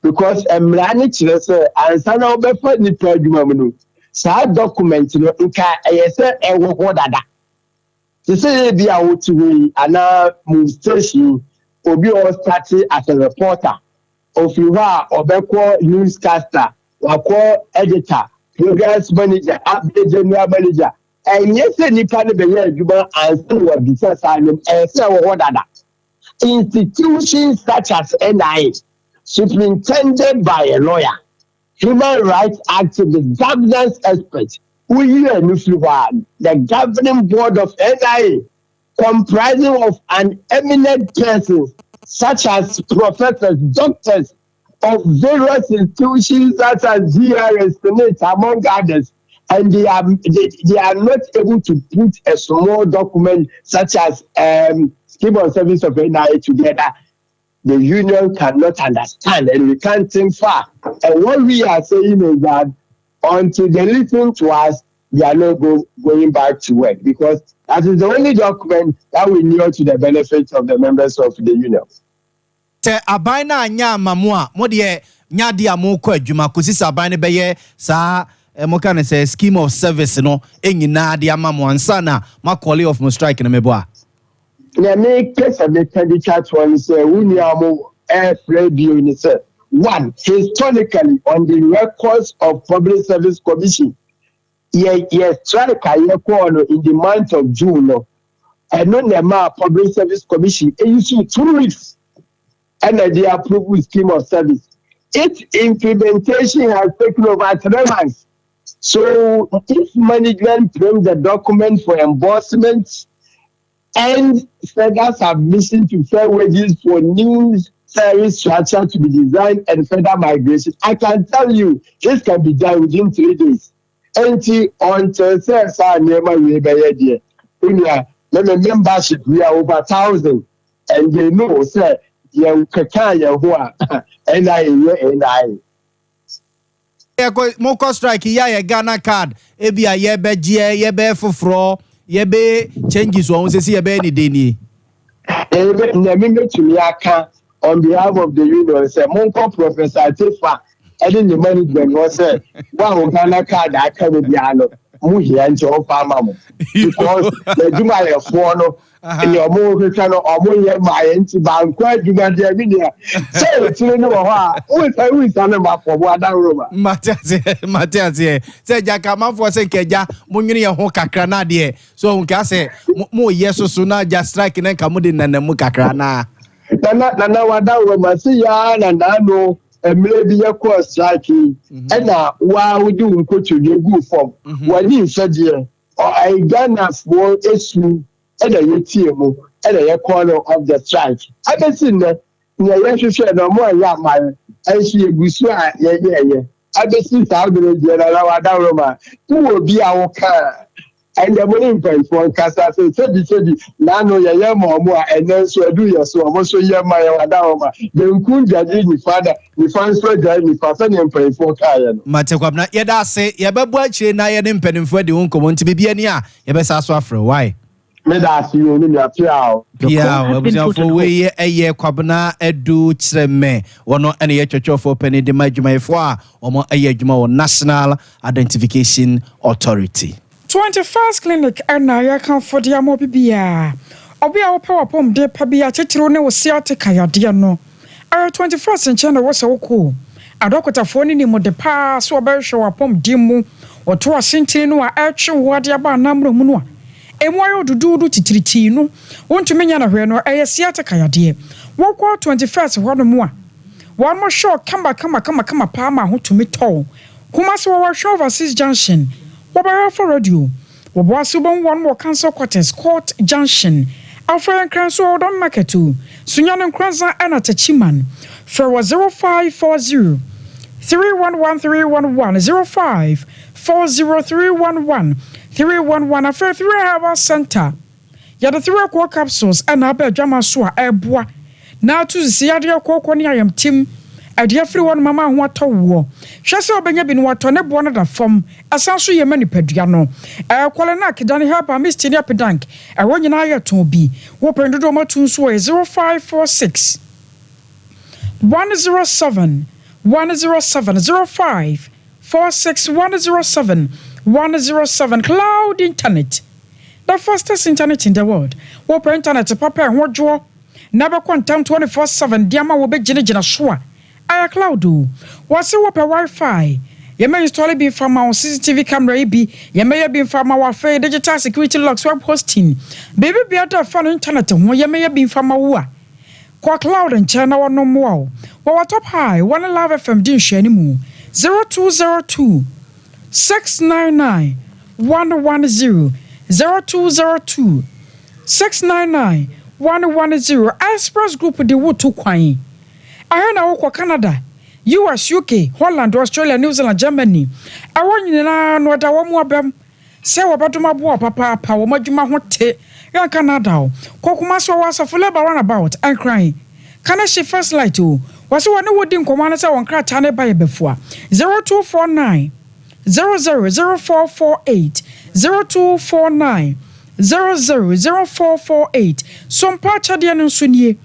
[SPEAKER 10] because mmara no kyerɛ sɛ ansa na wobɛfa nipa adwuma mu no, saa document no nka ɛyɛ sɛ ɛwɔ hɔ dada. Te sɛ yɛ bi a wote hɔ yi anaa mu station, obi a ɔstart as a reporter, ofiri hɔ a ɔbɛkɔ newscaster, wakɔ editor, programs manager, abɛ general manager, ɛnyɛ sɛ nipa no bɛyɛ adwuma ansa na wabisa saa nneɛma. Ɛyɛ sɛ ɛwɔ hɔ dada. Institutions such as NIA, superintended by a lawyer, human rights activist, governance expert, woyi ɛno firi hɔ a, the governing board of NIA, comprising of an eminent persons such as professors, doctors of various institutions such as GRS, Senate, among others, and they are not able to put a small document such as scheme of service of NIA together. The union cannot understand and we can't think far. And what we are saying is that until they listen to us, we are not going back to work, because that is the only document that will inure to the benefit of the members of the union.
[SPEAKER 1] Sɛ aban no anyɛ ama mo a, mo deɛ nyɛ adeɛ a mokɔ adwuma kɔsi sɛ aban no bɛyɛ saa moka no sɛ scheme of service no nyinaa de ama mo ansa na moacall off mo strike no, mebɔ a?
[SPEAKER 10] Nea mepɛ sɛ meka de twa toɔ no sɛ wo nua mo ɛfrɛ bio ne sɛ, one, historically, on the records of Public Service Commission, yɛ strike a yɛkɔɔ no in the month of June no, ɛno na ɛmaa Public Service Commission eyi so 2 weeks ɛna de approve scheme of service. Its implementation has taken over 3 months. So if management brings the document for endorsement and further submission to Fair Wages for new service structure to be designed and further migration, I can tell you this can be done within 3 days. Enti until sɛ saa nneɛma wei bɛyɛ deɛ, onua mɛmɛ membership, we are over 1,000 and they know sɛ yɛn keka yɛn ho a NIA yɛ NIA.
[SPEAKER 1] Yɛkɔ mokɔ strike yi a, yɛ Ghana Card ebi a yɛbɛgyeɛ, yɛbɛyɛ foforɔ, yɛbɛ changes wɔn sɛ si yɛbɛyɛ ne den nie?
[SPEAKER 10] Ebe na mi metumi aka on behalf of the union sɛ monkɔ Professor Atefa ɛne ne management hɔ sɛ wo a wo Ghana Card aka no biara no, mo hia nti ɔmfa ama mo because n'adwumayɛfoɔ no nea ɔmo hwehwɛ no ɔmo yɛ ma yɛ nti banko adwuma deɛ mi nea sɛ etiri no wɔ hɔ a wonsa wonsa no ma fɔ mo adaworo ma.
[SPEAKER 1] Mate aseɛ mate aseɛ sɛ agya nka amanfoɔ sɛ nka agya mo nwene yɛn ho kakra na adeɛ so nka sɛ mo yɛ soso na agya strike na nka mo de nana mu kakra na.
[SPEAKER 10] Nana nana wadaworo ma se yaa na naano mmerɛ bi yɛkɔɔ strike yi mhm. ɛna waa wode wo nkotodwe guu fam mhm. w'ani nsɛdeɛ ɔayi Ghanafoɔ esu ɛna yɛtie mu ɛna yɛkɔɔ no off the strike abɛsi nnɛ nea yɛhwehwɛ no ɔmo anyɛ ama yɛ ɛnso yɛgu so a yɛyɛɛyɛ abɛsi saa bere deɛ nana wadaworo ma wowɔ bi a woka Ɛnde mo ne mpanyimfoɔ nkasa sɛ, Sɛbi, sɛbi, nnaano yɛyɛ maa wɔn a, ɛnnɛ nso aduru yɛn so, wɔn nso yɛ ma yɛn adaworoma. Benkum dware nifa na nifa nso adware nifa, sɛdeɛ mpanyimfoɔ kaeɛ no.
[SPEAKER 1] Mate Kwabena, yɛda ase. Yɛbɛbɔ akyire na yɛne mpanimfoɔ adi ho nkɔmmɔ nti biribi ani a, yɛbɛsan so afrɛ wo. Wai?
[SPEAKER 10] Meda ase yoo me nua, piaw.
[SPEAKER 1] Piaw, abusuafoɔ wei yɛ Kwabena Adu Kyerɛmɛ, wɔno na ɛyɛ twɛtwɛfoɔ panin de ma adwumayɛfoɔ a wɔn yɛ adwuma wɔ National Identification Authority.
[SPEAKER 2] 21st Clinic na yɛkamfo de ama obi biara. Ɔbea a wopɛ w'apɔmuden pa bi a titiriw ne wo sciatica yadeɛ no, ɛyɛ 21st nkyɛn na ɛwɔ sɛ wokɔ o. Adɔkotafoɔ no nim de paa sɛ wɔbɛhwehwɛ w'apɔmuden mu, wɔto asentene no a ɛretwe wo de aba anammerɛ mu no a emu ayɛ wo duduudu titiritii no, wontumi nyɛ no hwee no, ɛyɛ sciatica yadeɛ. Wokɔ 21st hɔnom a, wɔhwɛ wo kama kama kama kama paa ma ho tumi tɔ wo. Kumasi wɔ Wahwɛ Overseas Junction, wɔ Bayerafo Radio, wɔ Boase wobɛhu wɔn wɔ Council Quarters, Court Junction, Afei Nkran nso wɔ Odon Market o, Sunyani Nkoranza ɛna Techiman. Frɛ wɔ 0540 311 311, 0540 311 311. Afei Three Herbal Centre. Yɛde Threacoal capsules na aba adwama so a ɛboa na atu sisi yadeɛ kooko ne ayamtim ɛde afiri hɔnom ama ho atɔ woɔ. Hwɛ sɛ wobɛnya bi na watɔ, ne boɔ no da fam, ɛsan nso yɛ ma nipadua no. Ɛɛ Kwalenac, Dani Herbal, Misty ne Epidank, ɛhɔ nyinaa yɛ tɔn bi. Wopɛ ne dodoɔ ma tu nso a ɛyɛ 0546 107 107, 0546 107 107. Cloud Internet. The fastest internet in the world. Wopɛ internet papa a ɛho dwoɔ na ɛbɛkɔ ntɛm 24/7 de ama wɔbɛgyinagyina so a, ɛyɛ cloud o. Wɔse wopɛ Wi-Fi, yɛmɛ install bi mfa ma wo, CCTV camera yi bi, yɛmɛyɛ bi mfa ma wo, afei digital security locks, web hosting, biribi biara da ɛfa no internet ho, yɛmɛyɛ bi mfa ma wo a, kɔ cloud nkyɛn na wɔnom mmoa wo. Wɔwɔ Top High, wɔne Love FM di nhwɛanimu, 0202 699 110, 0202 699 110. Express Group de wo to kwan. Ɛhe na wokɔ? Canada, US, UK, Holland, Australia, New Zealand, Germany. Ɛhɔ nyinaa no ɛda wɔn abam sɛ wɔbɛdom aboa wo papaapa. Wɔn adwuma ho te. Yɛnka nada o. Kɔ Kumasi wɔ Asafo Labour Runabout, Nkran. Kaneshie First Light o. Wɔse wɔne wo di nkɔmmɔ ano sɛ wɔn krataa no ba yɛ bɛfua. 0249 000448, 0249 000448. Sompa akyɛdeɛ no nso nie.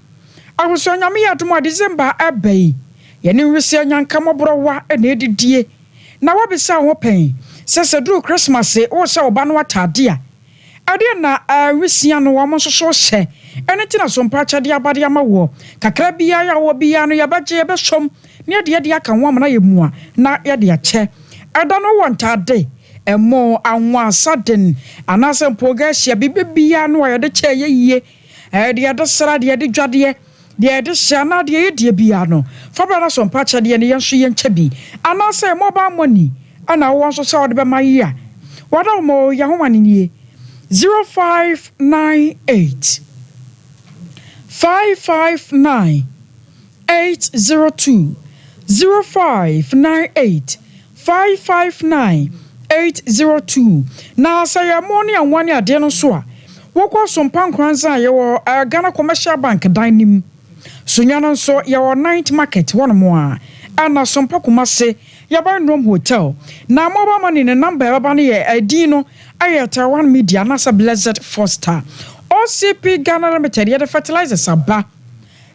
[SPEAKER 2] Ahosua Nyame yɛ adom a December ɛba yi, yɛne nwisiaa nyanka mmɔborɔwa na ɛdidie. Na woabisa wo ho pɛn sɛ sɛ duru Christmas worehyɛ wo ba no ataade a, ɛdeɛn na nwisia no wɔn nso so hyɛ? Ɛno nti na Sompa akyɛdeɛ aba de ama woɔ. Kakra biara a wowɔ biara no yɛbɛgye, yɛbɛsɔm na yɛde adi aka ho ama no ayɛ mua na yɛde akyɛ. Ɛda no wowɔ ntaade, ɛmo, anwa, sardine, anaasɛ mpo geisha, biribi biara no a yɛde kyɛ ɛyɛ yie. Ɛyɛ deɛ yɛde sra, deɛ yɛde dwadeɛ, deɛ yɛde hyɛ anaa deɛ ɛyɛ deɛ biara no, fa bra na sɔ mpa akyɛdeɛ no yɛn nso yɛnkyɛ bi. Anaasɛ mobile money na wowɔ nso sɛ wode bɛma yi a, w'adaworoma o, yɛn ahoma no nie, 0598 559 802, 0598 559 802. Na sɛ yɛ mo ne anwa ne adeɛ no nso a, wokɔ Sompa Nkoranza a yɛwɔ Ghana Commercial Bank dan no mu. Sunya no nso yɛwɔ Ninth Market hɔnom a, ɛna Sompa Kumase yɛbɛn Rome Hotel. Na mobile money ne number a ɛbɛba no yɛ ɛdin no ɛyɛ Taiwan Media anaasɛ Blessed Foster. OCP Ghana Limited yɛde fertilizers aba.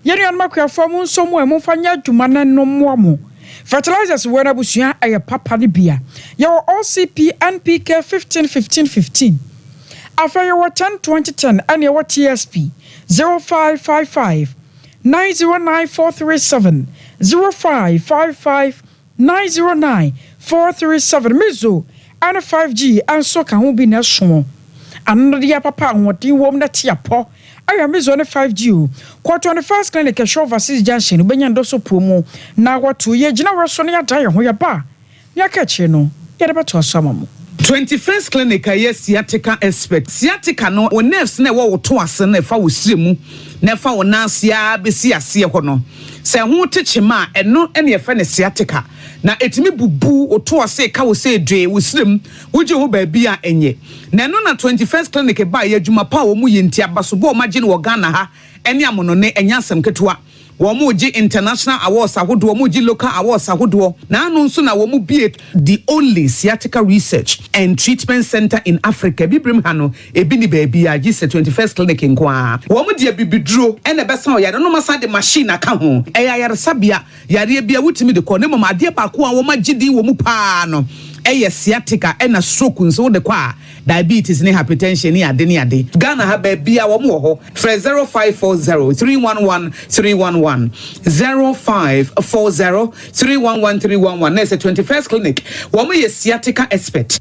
[SPEAKER 2] Yɛn nuanom akuafoɔ mo nso mo ɛ momfa nyɛ adwuma na ɛno mmoa mo. Fertilizers wei no abusua ɛyɛ papa no bia. Yɛwɔ OCP NPK 15 15 15. Afei yɛwɔ 10 20 10 ɛne ɛwɔ TSP 0555 909 437 0555 909 437. Mizo ɛne 5G nso ka ho bi na ɛso. Anodeɛ papa ahoɔden wom na te apɔ. Ɛyɛ Mizo ne 5G o. Kɔ 21st Clinic ɛhyɛ Overseas Junction wobɛnya ndɔso puo mu na wɔto yɛ gyina wɔ so na yɛada yɛn ho yɛba a ne aka akyire no yɛde bɛtoa so ama mo.
[SPEAKER 11] 21st Clinic a ɛyɛ sciatica expert. Sciatica no, wo nerves na ɛwɔ wo to ase na ɛfa wo srɛ mu na ɛfa wo nan ase ara bɛsi aseɛ hɔ no. Sɛ ɛho te kyema a, ɛno na yɛfrɛ no sciatica. Na ɛtumi bubu wo to ase, ka wo sɛ dwee, wo srɛ mu, wogye ho baabi a ɛnyɛ. Na ɛno na 21st Clinic baeɛ, adwuma pa a wɔyɛ nti, abasobɔ a wɔagye no wɔ Ghana ha ne amonone, ɛnyɛ asɛm ketewa. Wɔregye international awards ahodoɔ, wɔregye local awards ahodoɔ, na ano nso na wɔbue the only sciatica research and treatment centre in Africa. Abibirem ha no, ebi nni baabiara gye sɛ 21st Clinic nko ara. Wɔde abibiduro na ɛbɛsa ɔyare no, na wɔasan de machine aka ho. Ɛyɛ ayaresabea, yareɛ biara wotumi de kɔ, na mmom adeɛ baako a wɔagye din wɔ mu pa ara no yɛ sciatica, ɛna stroke nso wode kɔ a, diabetes ne hypertension ne ade ne ade. Ghana ha baabiara wɔn wɔ hɔ. Frɛ 0540 311 311, 0540 311 311 na ɛsɛ 21st Clinic. Wɔn yɛ sciatica expert.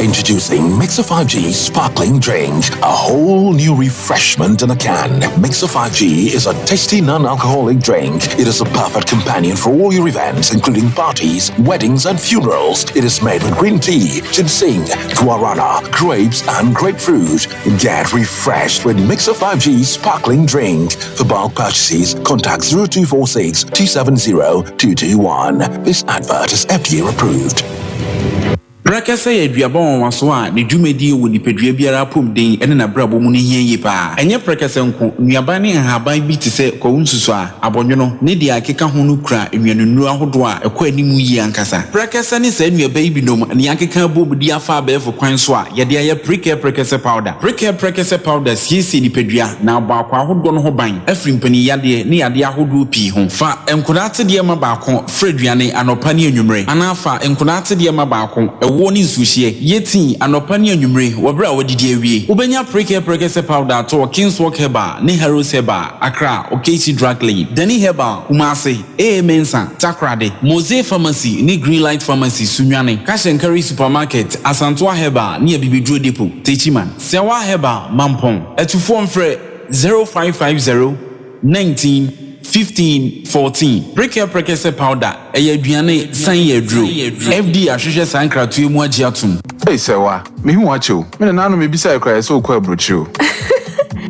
[SPEAKER 12] Introducing Mixer 5G Sparkling Drink, a whole new refreshment in a can. Mixer 5G is a tasty non-alcoholic drink. It is a perfect companion for all your events, including parties, weddings, and funerals. It is made with green tea, ginseng, guarana, grapes, and grapefruit. Get refreshed with Mixer 5G Sparkling Drink. For bulk purchases, contact 0246 270 221. This advert is FDA approved.
[SPEAKER 13] Prɛkɛsɛ yɛ aduaba nwanwaso a ne dwumadie wɔ nipadua biara apɔmuden ne n'abrabɔ mu no hia yie pa ara. Ɛnyɛ prɛkɛsɛ nko, nnuaban ne nhaban bi te sɛ kwawu nsusuaa, abɔnwono, ne deɛ ɛkeka ho no kura nnuanennuro ahodoɔ a ɛkɔ anim yie ankasa. Prɛkɛsɛ ne saa nnuaba yi binom na yɛakeka abom de afa abɛɛfo kwan so a yɛde ayɛ Prekɛ Prɛkɛsɛ Powder. Prekɛ Prɛkɛsɛ Powder siesie nipadua na abɔ akwaa ahodoɔ no ho ban afiri mpaninyadeɛ ne yadeɛ ahodoɔ pii ho. Fa nkwadaa atedeɛ ma baako Fra aduane anɔpa ne anwummere, anaa fa nkwadaa atedeɛ ma baako, ɛwoɔ ne nsuohyeɛ. Yɛ tii anɔpa ne anwummere wɔ berɛ a woadidi awie. Wobɛnya Prekɛ Prɛkɛsɛ Powder atɔ wɔ Kingswalk Herbal ne Harrows Herbal, Accra, Okaishie Drug Lane, Dani Herbal, Kumasi, AA Mensah, Takoradi, Mose Pharmacy ne Greenlight Pharmacy, Sunyani, Cash and Carry Supermarket, Asantoa Herbal ne Abibiduro Depot, Techiman, Sewa Herbal, Mampong. Atufoɔ mfrɛ 0550 19 15 14 Prekɛ Prɛkɛsɛ powder ɛyɛ aduane san yɛ aduro. FDA ahwehwɛ saa nkratoɔ yi mu agye atom.
[SPEAKER 14] Ei Sɛwa, mehu wo akyɛ o. Me nana ano mebisae koraa yɛ sɛ wokɔ aburokyire o.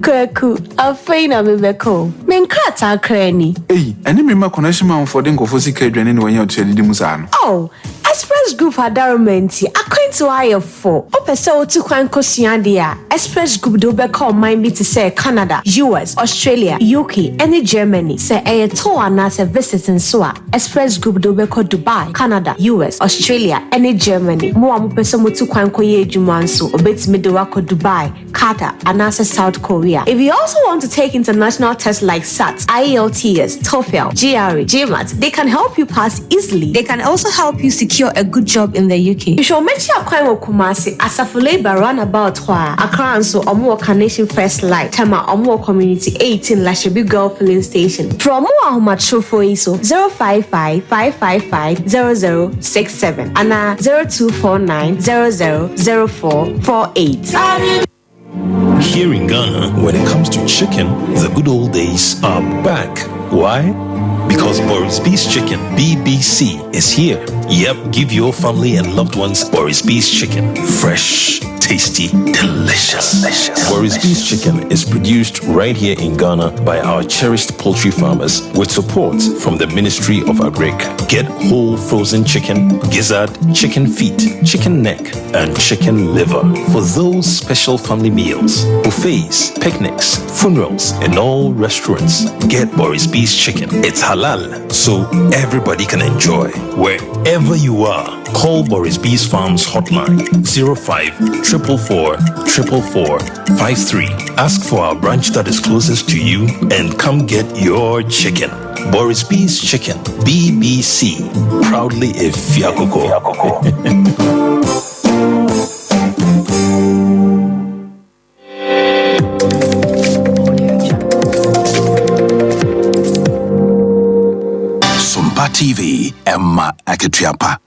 [SPEAKER 15] Kwaku, afei na mebɛkɔ o. Me nkrataa koraa ni.
[SPEAKER 14] Ei, ɛne me mma connection manfoɔ de nkurɔfoɔ sika adwane na wɔanya otua didi mu saa no.
[SPEAKER 15] Oh, Express Group adaroma nti, akwantuo ayɛ fo. Wopɛ sɛ wotu kwan kosua adeɛ a, Express Group de wo bɛkɔ ɔman bi te sɛ Canada, US, Australia, UK, ne Germany. Sɛ ɛyɛ tour anaasɛ visit nso a, Express Group de wo bɛkɔ Dubai, Canada, US, Australia, ne Germany. Mo a mopɛ sɛ motu kwan kɔyɛ adwuma nso, wɔbɛtumi de wo akɔ Dubai, Qatar, anaasɛ South Korea. If you also want to take international tests like SAT, IELTS, TOEFL, GRE, GMAT, they can help you pass easily. They can also help you secure a good job in the UK. Hwehwɛ wɔn akyi akwan wɔ Kumasi, Asafo Labour Runabout hɔ a. Accra nso, wɔn wɔ Carnation First Light, Tema, wɔn wɔ Community 18 Lashibi Girl Filling Station. Frɛ wɔn wɔ ahomatorofo yi so, 055 555 0067 anaa 0249 000448.
[SPEAKER 16] Here in Ghana, when it comes to chicken, the good old days are back. Why? Because Boris B's Chicken, BBC, is here. Yep, give your family and loved ones Boris B's Chicken. Fresh, tasty, delicious. delicious. Boris B's Chicken is produced right here in Ghana by our cherished poultry farmers with support from the Ministry of Agric. Get whole frozen chicken, gizzard, chicken feet, chicken neck, and chicken liver for those special family meals, buffets, picnics, funerals, and all restaurants. Get Boris B's Chicken. It's halal, so everybody can enjoy. Wherever you are, call Boris B's Farms hotline 05 444 444 53. Ask for our branch that is closest to you and come get your chicken. Boris B's Chicken, BBC. Proudly a Fiakoko.
[SPEAKER 12] Sompa TV, Emma Akatriapa.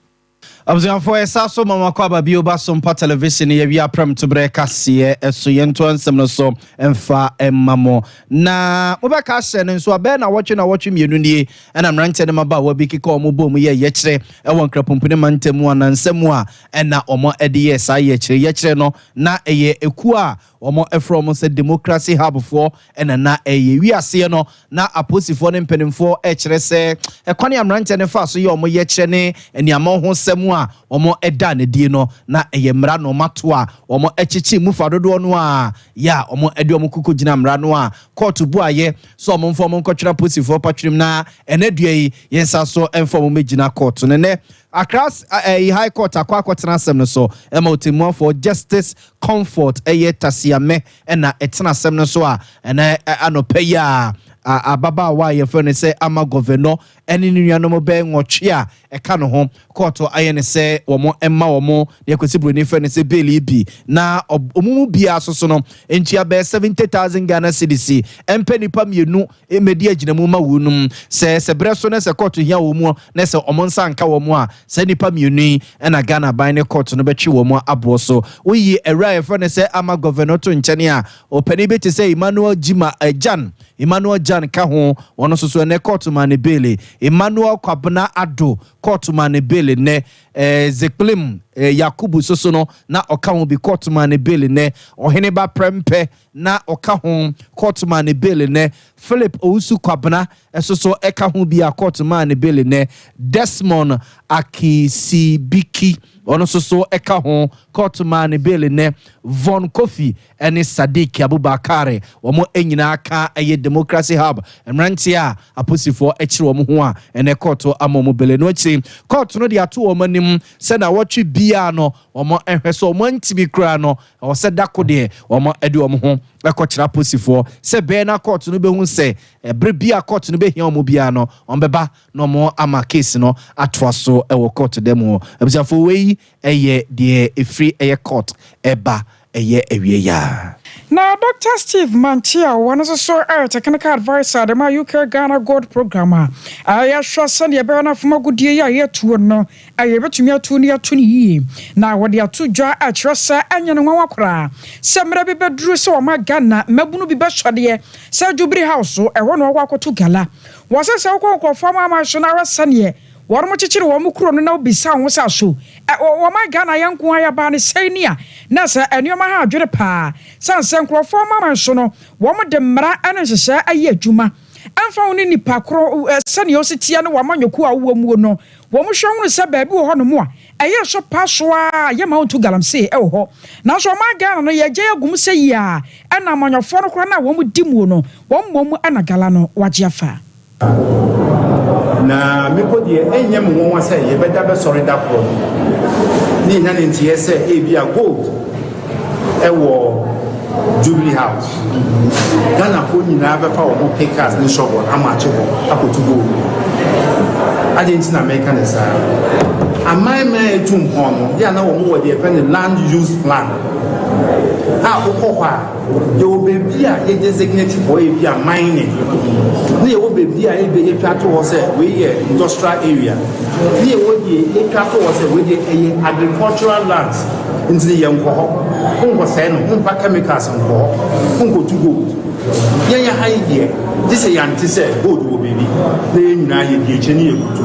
[SPEAKER 1] Abusuafoɔ yɛsa so ma makɔ aba bio ba Sompa Television yɛwi aprɛm to berɛ kaseɛ ɛso yɛntoa nsɛm no so mfa mma mo na mobɛka ahyɛ no nso abɛɛ na wɔtwe na wɔtwe mmienu nie ɛna mmeranteɛ ne mmabaawa bi keka wɔn bɔ mu yɛ yɛkyerɛ ɛwɔ Nkrapompene mantam mu anansa mu a ɛna wɔn ɛde yɛ saa yɛkyerɛ yɛkyerɛ no na ɛyɛ ekuo a Wɔfrɛ wɔn sɛ Democracy Hub foɔ na na ɛyɛ wiaseɛ no na apolisifoɔ ne mpanimfoɔ rekyerɛ sɛ ɛkwan a mmeranteɛ no faa so yɛ wɔn yɛkyerɛ ne nneɛma ho nsɛm a wɔdaa no adie no na ɛyɛ mmara na wɔato a wɔkyekyee mu fa dodoɔ no a yɛ a wɔde wɔn kɔkɔgyina mmara no a kɔɔto buaeɛ sɛ wɔmfa wɔn nkɔtwere apolisifoɔ patwerem na ɛnɛ dua yi yɛnsa so mfa wɔn mmɛgyina kɔɔto no nnɛ Accra High Court akɔ akɔtena asɛm no so ma ɔtɛmmuafoɔ Justice Comfort yɛ Tasiamɛ na ɛtena asɛm no so a ɛnɛ anɔpa yi a ababaawa a yɛfrɛ no sɛ Ama Gɔvɛnɔ ne ne nuanom bɛyɛ nwɔtwe a ɛka ne ho kɔɔto ayɛ ne sɛ wɔn mma wɔn deɛ Kwasi Broni frɛ no sɛ bail yi bi na wɔn mu biara so so no ntua bɛyɛ 70,000 Ghana cedis mpɛ nnipa mmienu mmɛdi agyinamu ma wɔn sɛ sɛ berɛ so na sɛ kɔɔto hia wɔn mu na sɛ wɔn nsa nka wɔn a, saa nnipa mmienu yi na Ghana aban ne kɔɔto no bɛtwe wɔn aboɔ so. Woyi awura a yɛfrɛ no sɛ Ama Governor to nkyɛn a, ɔpanin bi te sɛ Emmanuel Gyima eh, Gyan, Emmanuel Gyan ka ho, wɔn nso so ɛnɛ kɔɔto maa ne beele. Emmanuel Kwabena Addo, kɔɔto maa ne beele nnɛ. Eh, Zekplim eh, Yakubu nso so no, na ɔka ho bi, kɔɔto maa ne beele nnɛ. Ɔheneba Prɛmpɛ, na ɔka ho, kɔɔto maa no bail nnɛ. Philip Owusu Kwabena nso so ka ho bi a kɔɔto maa no bail nnɛ. Desmond Akisibiki, ɔno nso so ka ho, kɔɔto maa no bail nnɛ. Von Kofi ne Sadiq Abubakar, wɔn nyinaa ka ɛyɛ Democracy Hub mmeranteɛ a aposifoɔ kyere wɔn ho a ɛnnɛ kɔɔto ama wɔn bail. Ɛno akyiri, kɔɔto no de ato wɔn anim sɛ nnawɔtwe biara no wɔnhwɛ sɛ wɔantumi koraa no Ɛwɔ sɛ da ko deɛ wɔde wɔn ho kɔkyerɛ apolisifoɔ sɛ bɛyɛ na kɔɔto no bɛhu sɛ ɛberɛ bi a kɔɔto no bɛhia wɔn biara no wɔbɛba na wɔn ama case no atoa so wɔ kɔɔto da mu hɔ. Abusuafoɔ wei yɛ deɛ ɛfiri ɛyɛ court ɛba ɛyɛ awieɛ a.
[SPEAKER 2] Na Dɔkta Steve Manteaw, ɔno nso so yɛ Technical Adviser de ma UK Ghana Gold Programme a yɛhwɛ sɛdeɛ ɛbɛyɛ na fam agodie yi a yɛtuo no a yebetumi atu no yɛato no yiye, na wɔde ato dwa akyerɛ sɛ ɛnyɛ no nwanwa koraa sɛ mmerɛ bi bɛduru sɛ wɔma Ghana mmabunu bi bɛsɔdeɛ sɛ Jubilee House so, ɛhɔ na wɔakɔ akɔto gala. Wɔse sɛ wokɔ nkurɔfoɔ amanaman so na ahwɛ sɛdeɛ wɔnom kyekyere wɔn kuro no na wobisa wo ho sɛ aso wɔma Ghana yɛn nko ara yɛbaa no sɛn ni a, na sɛ nneɛma ha adwene paa sane sɛ nkurɔfoɔ amanaman so no wɔde mmara ne nhyehyɛɛ ayɛ adwuma ɛmfa ho ne nipa koro sɛdeɛ ɔsi teɛ ne w'amanyɔkuo a wowɔ muo no. Wɔhwɛ hunu sɛ baabi wɔ hɔnom a ɛyɛ so pa so ara a yɛmma wontu galamsey wɔ hɔ. Nanso ɔman Ghana no yɛgyae agu mu sɛ yie a ɛna amanyɔfoɔ no koraa no a wɔn di muo no wɔn mmom na gala no wɔagye afa.
[SPEAKER 17] Na me mpo deɛ, ɛnyɛ me nwanwa sɛ yɛbɛda bɛsɔre da korɔ no ne yɛnya ne nteɛ sɛ ebia gold wɔ Jubilee House. Ghanafoɔ nyinaa bɛfa wɔn pickaxe ne shovel amakye hɔ akɔtu gold. Adɛn nti na meka ne saa? Aman man a ɛtu mpɔn no, yɛ a na wɔn wɔ deɛ yɛfrɛ no land use plan a wokɔ hɔ a yɛwɔ baabi a yɛ designate hɔ ebi a mining ne yɛwɔ baabi a ebi yɛtwa ato hɔ sɛ wei yɛ industrial area ne yɛwɔ deɛ yɛtwa ato hɔ sɛ wei deɛ ɛyɛ agricultural lands. Nti no yɛnkɔ hɔ, wonkɔsɛe no, womfa chemicals nkɔ hɔ, wonkɔtu gold. Yɛn yɛ ha yi deɛ, gye sɛ yɛante sɛ gold wɔ baabi na yɛn nyinaa yɛdi akyire ne yɛkɔtu.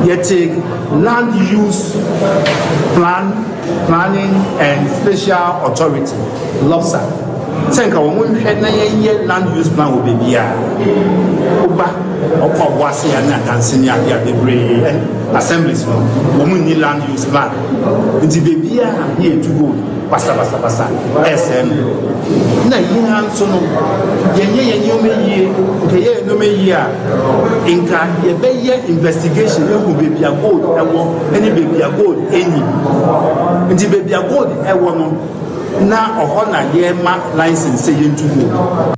[SPEAKER 17] Yɛte Land Use Plan, Planning and Spatial Authority, LOPSA, sɛ nka wɔn nhwɛ na yɛnyɛ land use plan wɔ baabiara. Woba ɔkɔ Ɔboase a ne Adanse ne adeɛ a bebree assemblies no, wɔn nni land use plan. Nti baabiara ne yɛtu gold basabasabasa ɛresɛe no. Na yɛn ara nso no, yɛnyɛ yɛn nneɛma yie. Nka yɛyɛ nneɛma yie a, nka yɛbɛyɛ investigation ehu baabi a gold ɛwɔ ne baabi a gold ɛnni. Nti baabi a gold ɛwɔ no, Na ɔhɔ na yɛma license sɛ yɛntu gold.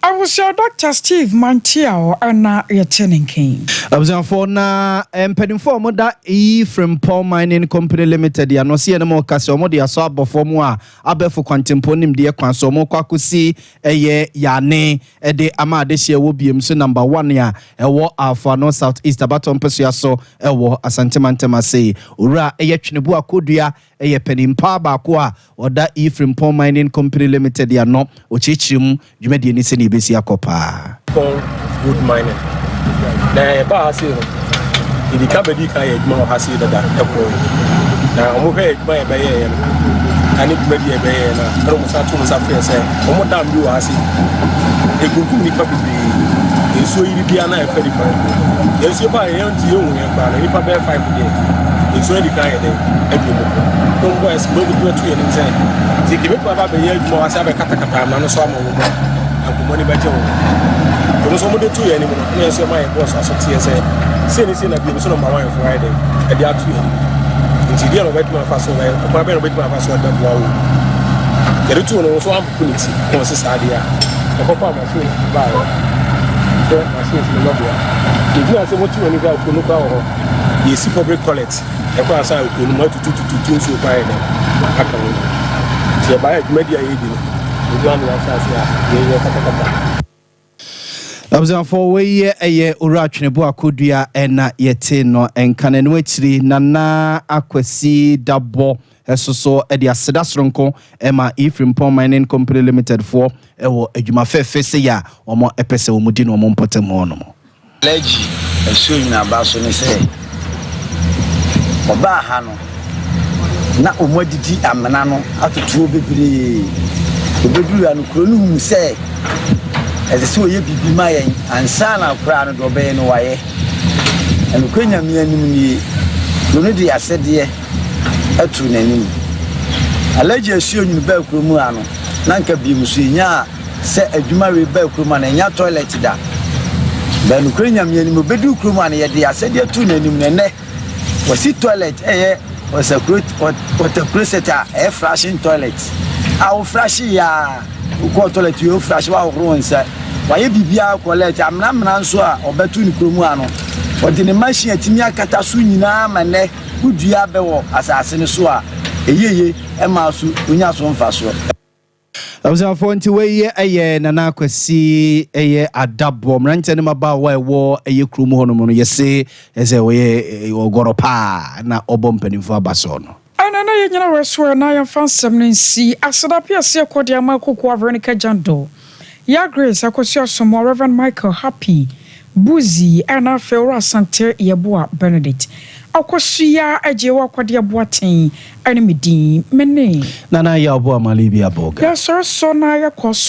[SPEAKER 2] Abusua Doctor Steve Manteaw na yɛte ne nka yi.
[SPEAKER 1] Abusuafoɔ, na mpanimfoɔ a wɔda E Frimpong Mining Company Limited ano sɛ yɛne mo reka sɛ wɔde asɔ abɔ fam a abɛɛfo kwantempɔn nimdeɛ kwan so wɔrekɔ akɔsi ɛyɛ Yane de ama adehyeɛ ɛwɔ Biem so Number One a ɛwɔ Ahafo-Ano South East abatoɔ mpɛsoa so wɔ Asante Mantam ase. Owura ɛyɛ Twenebu Akodua yɛ panin paa baako a ɔda E Frimpong Mining Company Limited ano. Ɔkyerɛkyerɛ mu dwumadie no sɛdeɛ ɛbɛsi akɔ paa.
[SPEAKER 18] Frimpong Gold Mining. Na yɛbaa ha sei no, yɛdi kan bɛdii kan yɛ adwuma wɔ ha sei dada ɛkɔɔ yi. Na wɔn hwɛ adwuma yɛ bɛyɛɛyɛ no, ɛne dwumadi yɛ bɛyɛɛyɛ no a, ɛna wɔn san to wɔn nsa frɛ sɛ wɔn dam bi wɔ ha sei. Ekunkum nnipa bebree. Nsuo yiri biara na ɛfɛ nipa. Nsuo baa yɛn nti yɛn hu yɛn koraa no, nnipa bɛyɛ five deɛ. Nsuo no di kan yɛ dɛ ɛdi wɔn kɔ. Na wɔn bɔ ɛsɛ wɔn bɛtumi ato yɛn anim sɛ, sɛ kebetumi aba abɛyɛ adwuma wɔ ase abɛkatakata amena no so ama wɔn a, nkɔmmɔ no bɛgye wɔn. Wɔn nso wɔde to yɛn anim no, na yɛn nso yɛma yɛn bɔɔso aso teɛ sɛ, sei ne sei na bio nso na ɔma wanfoɔ ayɛ dɛn ɛde ato yɛn anim. Nti deɛ na ɔbɛtumi afa so ɔbɛyɛ, ɔkwan bɛn na ɔbɛtumi afa so ɔde bɛboa wo. Yɛde too no nso ampopo ne ti na ɔse saa deɛ a, ɔkɔfaa machines bi baeɛ sɛ machines no bɛboa. Yɛgyina sɛ moto ani koraa kuro no koraa wɔ hɔ. Yɛsi public toilet ɛkɔ ansa kuro no mu atutututu nsuo koraa yɛ dɛn aka ho. Nti yɛbaeɛ adwumadi a yɛredi no, yɛgyina na yɛahyɛ ase a yɛyɛ katakata.
[SPEAKER 1] Abusuafoɔ, wei yɛ ɛyɛ Owura Tweneboa Kodua ɛna yɛte no nka no. Ɛno akyiri Nana Akwasi Dabɔ ɛso so ɛde aseda soronko ɛma Efrimpong Mining Company Limited foɔ ɛwɔ adwuma fɛfɛ sei a wɔn ɛpɛ sɛ wɔn di no wɔn mpɔtam hɔ nom.
[SPEAKER 19] Alhaji asuo nyinaba so ne sɛ ɔbaa ha no na wɔn adidi amena no atotoɔ bebree. Ɔbɛduru ha no kuro no huu sɛ ɛsɛ sɛ ɔyɛ biribi ma yɛn ansa na koraa no deɛ ɔbɛyɛ no wayɛ. Na nokorɛ Nyame anim nie, kuro no de asɛdeɛ too n'anim. Alhaji asuo nwunu baa kuro mu ha no na nka biom nso yɛnyaa Sɛ adwuma wei baa kurom a na yɛnnya toilet da. But nokorɛ Nyame anim ɔbɛduru kurom a na yɛde asɛdeɛ too n'anim na ɛnnɛ wasi toilet ɛyɛ water closet a ɛyɛ flushing toilet a wo flush yɛ a wokɔɔ toilet wie wo flush woahohoro wo nsa wayɛ biribiara collect amena nso a ɔbɛto ne kurom a no ɔde ne machine atumi akata so nyinaa ma nnɛ wodua abɛ wɔ asase no so a ɛyie ɛma so wonya so mfasoɔ.
[SPEAKER 1] Abusuafoɔ nti wei yɛ ɛyɛ Nana Kwasi ɛyɛ Adaboɔ mmeranteɛ ne mmabaawa a ɛwɔ ɛyɛ kurom hɔ nom no yɛse ɛsɛ ɔyɛ ɔgɔrɔ paa na ɔbɔ mpanimfoɔ aba soɔ no.
[SPEAKER 2] Ɛna na yɛnyina wɔ so ɛ na yɛmfa nsɛm no nsi aseda peaseɛ kɔ de ama Kokoa Veronica Jandor, Yaa Grace Akosua Asamoah, Rev. Michael Happy Buzi ɛna afei Owura Asante Yeboah Benedict. Akosua Agyewa Kwadeɛ Boateng ɛne me din. Me ne.
[SPEAKER 1] Nana Yaw Boamah Libya Boga.
[SPEAKER 2] Yɛsɔre sɔ na yɛkɔ sɔm.